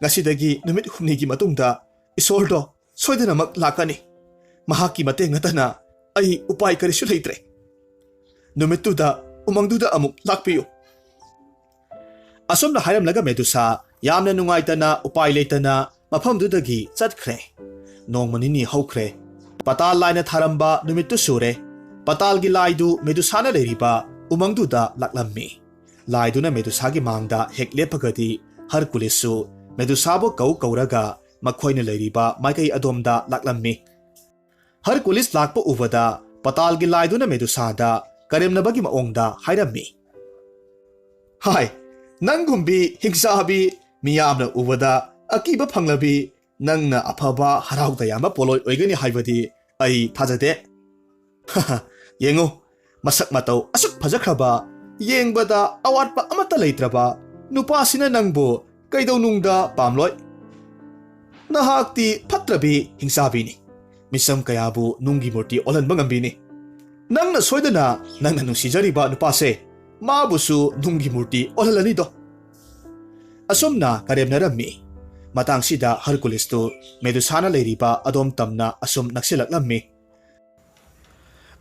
ꯉꯁꯤꯗꯒꯤ ꯅꯨꯃꯤꯠ ꯍꯨꯝꯅꯤꯒꯤ ꯃꯇꯨꯡꯗ ꯏꯁꯣꯔꯗꯣ ꯁꯣꯏꯗꯅꯃꯛ ꯂꯥꯛꯀꯅꯤ꯫ ꯃꯍꯥꯛꯀꯤ ꯃꯇꯦꯡ ꯅꯠꯇꯅ ꯑꯩ ꯎꯄꯥꯏ ꯀꯔꯤꯁꯨ ꯂꯩꯇ꯭ꯔꯦ꯫ ꯅꯨꯃꯤꯠꯇꯨꯗ ꯎꯃꯪꯗꯨꯗ ꯑꯃꯨꯛ ꯂꯥꯛꯄꯤꯌꯨ꯫" ꯑꯁꯨꯝꯅ ꯍꯥꯏꯔꯝꯂꯒ ꯃꯦꯗꯨꯁꯥ ꯌꯥꯝꯅ ꯅꯨꯡꯉꯥꯏꯇꯅ, ꯎꯄꯥꯏ ꯂꯩꯇꯅ ꯃꯐꯝꯗꯨꯗꯒꯤ ꯆꯠꯈ꯭ꯔꯦ꯫ ꯅꯣꯡꯃ ꯅꯤꯅꯤ ꯍꯧꯈ꯭ꯔꯦ꯫ ꯄꯇꯥꯜ ꯂꯥꯏꯅ ꯊꯥꯔꯝꯕ ꯅꯨꯃꯤꯠꯇꯨ ꯁꯨꯔꯦ꯫ ꯄꯇꯥꯜꯒꯤ ꯂꯥꯏꯗꯨ ꯃꯦꯗꯨꯁꯥꯅ ꯂꯩꯔꯤꯕ ꯎꯃꯪꯗꯨꯗ ꯂꯥꯛꯂꯝꯃꯤ꯫ ꯂꯥꯏꯗꯨꯅ ꯃꯦꯗꯨꯁꯥꯒꯤ ꯃꯥꯡꯗ ꯍꯦꯛ ꯂꯦꯞꯄꯒꯗꯤ ꯍꯔꯀꯨꯂꯤꯁꯁꯨ ꯃꯦꯗꯨꯁꯥꯕꯨ ꯀꯧ ꯀꯧꯔꯒ ꯃꯈꯣꯏꯅ ꯂꯩꯔꯤꯕ ꯃꯥꯏꯀꯩ ꯑꯗꯣꯝꯗ ꯂꯥꯛꯂꯝꯃꯤ꯫ ꯍꯔꯀꯨꯂꯤꯁ ꯂꯥꯛꯄ ꯎꯕꯗ ꯄꯇꯥꯜꯒꯤ ꯂꯥꯏꯗꯨꯅ ꯃꯦꯗꯨꯁꯥꯗ ꯀꯔꯦꯝꯅꯕꯒꯤ ꯃꯑꯣꯡꯗ ꯍꯥꯏꯔꯝꯃꯤ, "ꯍꯥꯏ, ꯅꯪꯒꯨꯝꯕꯤ ꯍꯤꯡꯆꯥꯕꯤ ꯃꯤꯌꯥꯝꯅ ꯎꯕꯗ ꯑꯀꯤꯕ ꯐꯪꯂꯕꯤ ꯅꯪꯅ ꯑꯐꯕ ꯍꯔꯥꯎ ꯇꯌꯥꯝꯕ ꯄꯣꯠꯂꯣꯏ ꯑꯣꯏꯒꯅꯤ ꯍꯥꯏꯕꯗꯤ ꯑꯩ ꯊꯥꯖꯗꯦ꯫ ꯌꯦꯡꯉꯨ, ꯃꯁꯛ ꯃꯇꯧ ꯑꯁꯨꯛ ꯐꯖꯈ꯭ꯔꯕ, ꯌꯦꯡꯕꯗ ꯑꯋꯥꯠꯄ ꯑꯃꯠꯇ ꯂꯩꯇ꯭ꯔꯕ, ꯅꯨꯄꯥꯁꯤꯅ ꯅꯪꯕꯨ ꯀꯩꯗꯧꯅꯨꯡꯗ ꯄꯥꯝꯂꯣꯏ꯫ ꯅꯍꯥꯛꯇꯤ ꯐꯠꯇ꯭ꯔꯕꯤ ꯍꯤꯡꯆꯥꯕꯤꯅꯤ꯫ ꯃꯤꯁꯝ ꯀꯌꯥꯕꯨ ꯅꯨꯡꯒꯤ ꯃꯨꯔꯇꯤ ꯑꯣꯜꯍꯟꯕ ꯉꯝꯕꯤꯅꯤ꯫ ꯅꯪꯅ ꯁꯣꯏꯗꯅ ꯅꯪꯅ ꯅꯨꯡꯁꯤꯖꯔꯤꯕ ꯅꯨꯄꯥꯁꯦ ꯃꯥꯕꯨꯁꯨ ꯅꯨꯡꯒꯤ ꯃꯨꯔꯇꯤ ꯑꯣꯜꯍꯜꯂꯅꯤꯗꯣ꯫ ꯑꯁꯨꯝꯅ ꯀꯔꯦꯝꯅꯔꯝꯃꯤ꯫ ꯃꯇꯥꯡꯁꯤꯗ ꯍꯔꯀꯨꯂꯤꯁꯇꯨ ꯃꯦꯗꯨꯁꯥꯅ ꯂꯩꯔꯤꯕ ꯑꯗꯣꯝ ꯇꯝꯅ ꯑꯁꯨꯝ ꯅꯛꯁꯤꯜꯂꯛꯂꯝꯃꯤ꯫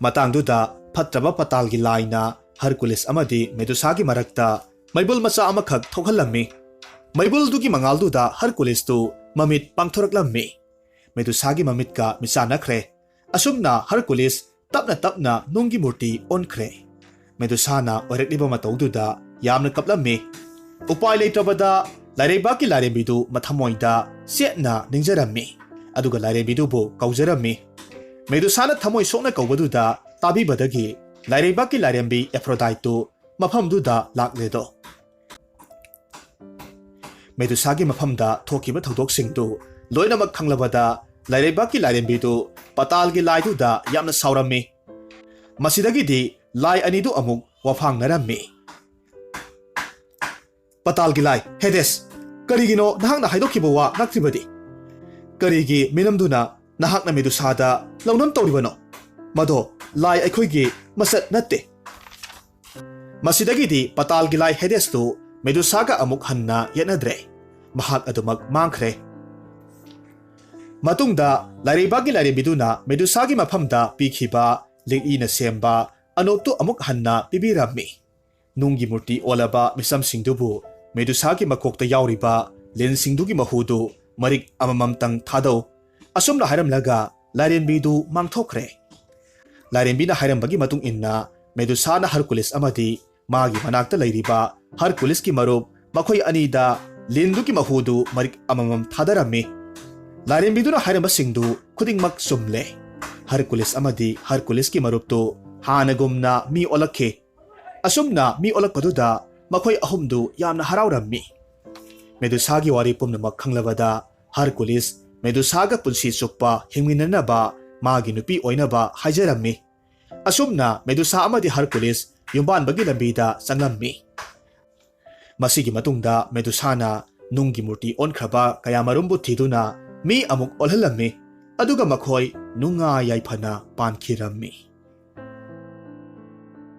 ꯃꯇꯥꯡꯗꯨꯗ ꯐꯠꯇ꯭ꯔꯕ ꯄꯇꯥꯜꯒꯤ ꯂꯥꯏꯅ ꯍꯔꯀꯨꯂꯤꯁ ꯑꯃꯗꯤ ꯃꯦꯗꯨꯁꯥꯒꯤ ꯃꯔꯛꯇ ꯃꯩꯕꯨꯜ ꯃꯆꯥ ꯑꯃꯈꯛ ꯊꯣꯛꯍꯜꯂꯝꯃꯤ꯫ ꯃꯩꯕꯨꯜꯗꯨꯒꯤ ꯃꯉꯥꯜꯗꯨꯗ ꯍꯔꯀꯨꯂꯤꯁꯇꯨ ꯃꯃꯤꯠ ꯄꯥꯡꯊꯣꯔꯛꯂꯝꯃꯤ꯫ ꯃꯦꯗꯨꯁꯥꯒꯤ ꯃꯃꯤꯠꯀ ꯃꯤꯆꯥꯟꯅꯈ꯭ꯔꯦ꯫ ꯑꯁꯨꯝꯅ ꯍꯔꯀꯨꯂꯤꯁ ꯇꯞꯅ ꯇꯞꯅ ꯅꯨꯡꯒꯤ ꯃꯨꯔꯇꯤ ꯑꯣꯟꯈ꯭ꯔꯦ꯫ ꯃꯦꯗꯨꯁꯥꯅ ꯑꯣꯏꯔꯛꯂꯤꯕ ꯃꯇꯧꯗꯨꯗ ꯌꯥꯝꯅ ꯀꯞꯂꯝꯃꯤ꯫ ꯎꯄꯥꯏ ꯂꯩꯇ꯭ꯔꯕꯗ ꯂꯥꯏꯔꯩꯕꯥꯛꯀꯤ ꯂꯥꯏꯔꯦꯝꯕꯤꯗꯨ ꯃꯊꯃꯣꯏꯗ ꯆꯦꯠꯅ ꯅꯤꯡꯖꯔꯝꯃꯤ꯫ ꯑꯗꯨꯒ ꯂꯥꯏꯔꯦꯝꯕꯤꯗꯨꯕꯨ ꯀꯧꯖꯔꯝꯃꯤ꯫ ꯃꯦꯗꯨꯁꯥꯅ ꯊꯃꯣꯏ ꯁꯣꯛꯅ ꯀꯧꯕꯗꯨꯗ ꯇꯥꯕꯤꯕꯗꯒꯤ ꯂꯥꯏꯔꯩꯕꯥꯛꯀꯤ ꯂꯥꯏꯔꯦꯝꯕꯤ ꯑꯦꯐ꯭ꯔꯣꯗꯥꯏꯠꯇꯨ ꯃꯐꯝꯗꯨꯗ ꯂꯥꯛꯂꯦꯗꯣ꯫ ꯃꯦꯗꯨꯁꯥꯒꯤ ꯃꯐꯝꯗ ꯊꯣꯛꯈꯤꯕ ꯊꯧꯗꯣꯛꯁꯤꯡꯗꯨ ꯂꯣꯏꯅꯃꯛ ꯈꯪꯂꯕꯗ ꯂꯥꯏꯔꯩꯕꯥꯛꯀꯤ ꯂꯥꯏꯔꯦꯝꯕꯤꯗꯨ ꯄꯇꯥꯜꯒꯤ ꯂꯥꯏꯗꯨꯗ ꯌꯥꯝꯅ ꯁꯥꯎꯔꯝꯃꯤ꯫ ꯃꯁꯤꯗꯒꯤꯗꯤ ꯂꯥꯏ ꯑꯅꯤꯗꯨ ꯑꯃꯨꯛ ꯋꯥꯐꯥꯡꯅꯔꯝꯃꯤ꯫ ꯄꯇꯥꯜꯒꯤ ꯂꯥꯏ ꯍꯦꯗꯦꯁ, ꯀꯔꯤꯒꯤꯅꯣ ꯅꯍꯥꯛꯅ ꯍꯥꯏꯗꯣꯛꯈꯤꯕ ꯋꯥ ꯉꯥꯛꯇ꯭ꯔꯤꯕꯗꯤ? ꯀꯔꯤꯒꯤ ꯃꯤꯅꯝꯗꯨꯅ ꯅꯍꯥꯛꯅ ꯃꯦꯗꯨꯁꯥꯗ ꯂꯧꯅꯝ ꯇꯧꯔꯤꯕꯅꯣ? ꯃꯗꯣ ꯂꯥꯏ ꯑꯩꯈꯣꯏꯒꯤ ꯃꯆꯠ ꯅꯠꯇꯦ꯫ ꯃꯁꯤꯗꯒꯤꯗꯤ ꯄꯇꯥꯜꯒꯤ ꯂꯥꯏ ꯍꯦꯗꯦꯁꯇꯨ ꯃꯦꯗꯨꯁꯥꯒ ꯑꯃꯨꯛ ꯍꯟꯅ ꯌꯦꯠꯅꯗ꯭ꯔꯦ꯫ ꯃꯍꯥꯛ ꯑꯗꯨꯃꯛ ꯃꯥꯡꯈ꯭ꯔꯦ꯫ ꯃꯇꯨꯡꯗ ꯂꯥꯏꯔꯩꯕꯥꯛꯀꯤ ꯂꯥꯏꯔꯦꯝꯕꯤꯗꯨꯅ ꯃꯦꯗꯨꯁꯥꯒꯤ ꯃꯐꯝꯗ ꯄꯤꯈꯤꯕ ꯂꯤꯛꯂꯤꯅ ꯁꯦꯝꯕ ꯑꯅꯣꯞꯇꯨ ꯑꯃꯨꯛ ꯍꯟꯅ ꯄꯤꯕꯤꯔꯝꯃꯤ꯫ ꯅꯨꯡꯒꯤ ꯃꯨꯔꯇꯤ ꯑꯣꯜꯂꯕ ꯃꯤꯁꯝꯁꯤꯡꯗꯨꯕꯨ ꯃꯦꯗꯨꯁꯥꯒꯤ ꯃꯀꯣꯛꯇ ꯌꯥꯎꯔꯤꯕ ꯂꯤꯟꯁꯤꯡꯗꯨꯒꯤ ꯃꯍꯨꯗꯨ ꯃꯔꯤꯛ ꯑꯃꯃꯝꯇꯪ ꯊꯥꯗꯧ꯫ ꯑꯁꯨꯝꯅ ꯍꯥꯏꯔꯝꯂꯒ ꯂꯥꯏꯔꯦꯝꯕꯤꯗꯨ ꯃꯥꯡꯊꯣꯛꯈ꯭ꯔꯦ꯫ ꯂꯥꯏꯔꯦꯝꯕꯤꯅ ꯍꯥꯏꯔꯝꯕꯒꯤ ꯃꯇꯨꯡ ꯏꯟꯅ ꯃꯦꯗꯨꯁꯥꯅ ꯍꯔꯀꯨꯂꯤꯁ ꯑꯃꯗꯤ ꯃꯥꯒꯤ ꯃꯅꯥꯛꯇ ꯂꯩꯔꯤꯕ ꯍꯔꯀꯨꯂꯤꯁꯀꯤ ꯃꯔꯨꯞ ꯃꯈꯣꯏ ꯑꯅꯤꯗ ꯂꯤꯟꯗꯨꯒꯤ ꯃꯍꯨꯗꯨ ꯃꯔꯤꯛ ꯑꯃꯃꯝ ꯊꯥꯗꯔꯝꯃꯤ꯫ ꯂꯥꯏꯔꯦꯝꯕꯤꯗꯨꯅ ꯍꯥꯏꯔꯝꯕꯁꯤꯡꯗꯨ ꯈꯨꯗꯤꯡꯃꯛ ꯆꯨꯝꯂꯦ꯫ ꯍꯔꯀꯨꯂꯤꯁ ꯑꯃꯗꯤ ꯍꯔꯀꯨꯂꯤꯁꯀꯤ ꯃꯔꯨꯞꯇꯨ ꯍꯥꯟꯅꯒꯨꯝꯅ ꯃꯤ ꯑꯣꯜꯂꯛꯈꯤ꯫ ꯑꯁꯨꯝꯅ ꯃꯤ ꯑꯣꯜꯂꯛꯄꯗꯨꯗ ꯃꯈꯣꯏ ꯑꯍꯨꯝꯗꯨ ꯌꯥꯝꯅ ꯍꯔꯥꯎꯔꯝꯃꯤ꯫ ꯃꯦꯗꯨꯁꯥꯒꯤ ꯋꯥꯔꯤ ꯄꯨꯝꯅꯃꯛ ꯈꯪꯂꯕꯗ ꯍꯔꯀꯨꯂꯤꯁ ꯃꯦꯗꯨꯁꯥꯒ ꯄꯨꯟꯁꯤ ꯆꯨꯞꯄ ꯍꯤꯡꯃꯤꯟꯅꯅꯕ ꯃꯥꯒꯤ ꯅꯨꯄꯤ ꯑꯣꯏꯅꯕ ꯍꯥꯏꯖꯔꯝꯃꯤ꯫ ꯑꯁꯨꯝꯅ ꯃꯦꯗꯨꯁꯥ ꯑꯃꯗꯤ ꯍꯔꯀꯨꯂꯤꯁ ꯌꯨꯝꯕꯥꯟꯕꯒꯤ ꯂꯝꯕꯤꯗ ꯆꯪꯂꯝꯃꯤ꯫ ꯃꯁꯤꯒꯤ ꯃꯇꯨꯡꯗ ꯃꯦꯗꯨꯁꯥꯅ ꯅꯨꯡꯒꯤ ꯃꯨꯔꯇꯤ ꯑꯣꯟꯈ꯭ꯔꯕ ꯀꯌꯥꯃꯔꯨꯝꯕꯨ ꯊꯤꯗꯨꯅ ꯃꯤ ꯑꯃꯨꯛ ꯑꯣꯜꯍꯜꯂꯝꯃꯤ꯫ ꯑꯗꯨꯒ ꯃꯈꯣꯏ ꯅꯨꯡꯉꯥꯏ ꯌꯥꯏꯐꯅ ꯄꯥꯟꯈꯤꯔꯝꯃꯤ꯫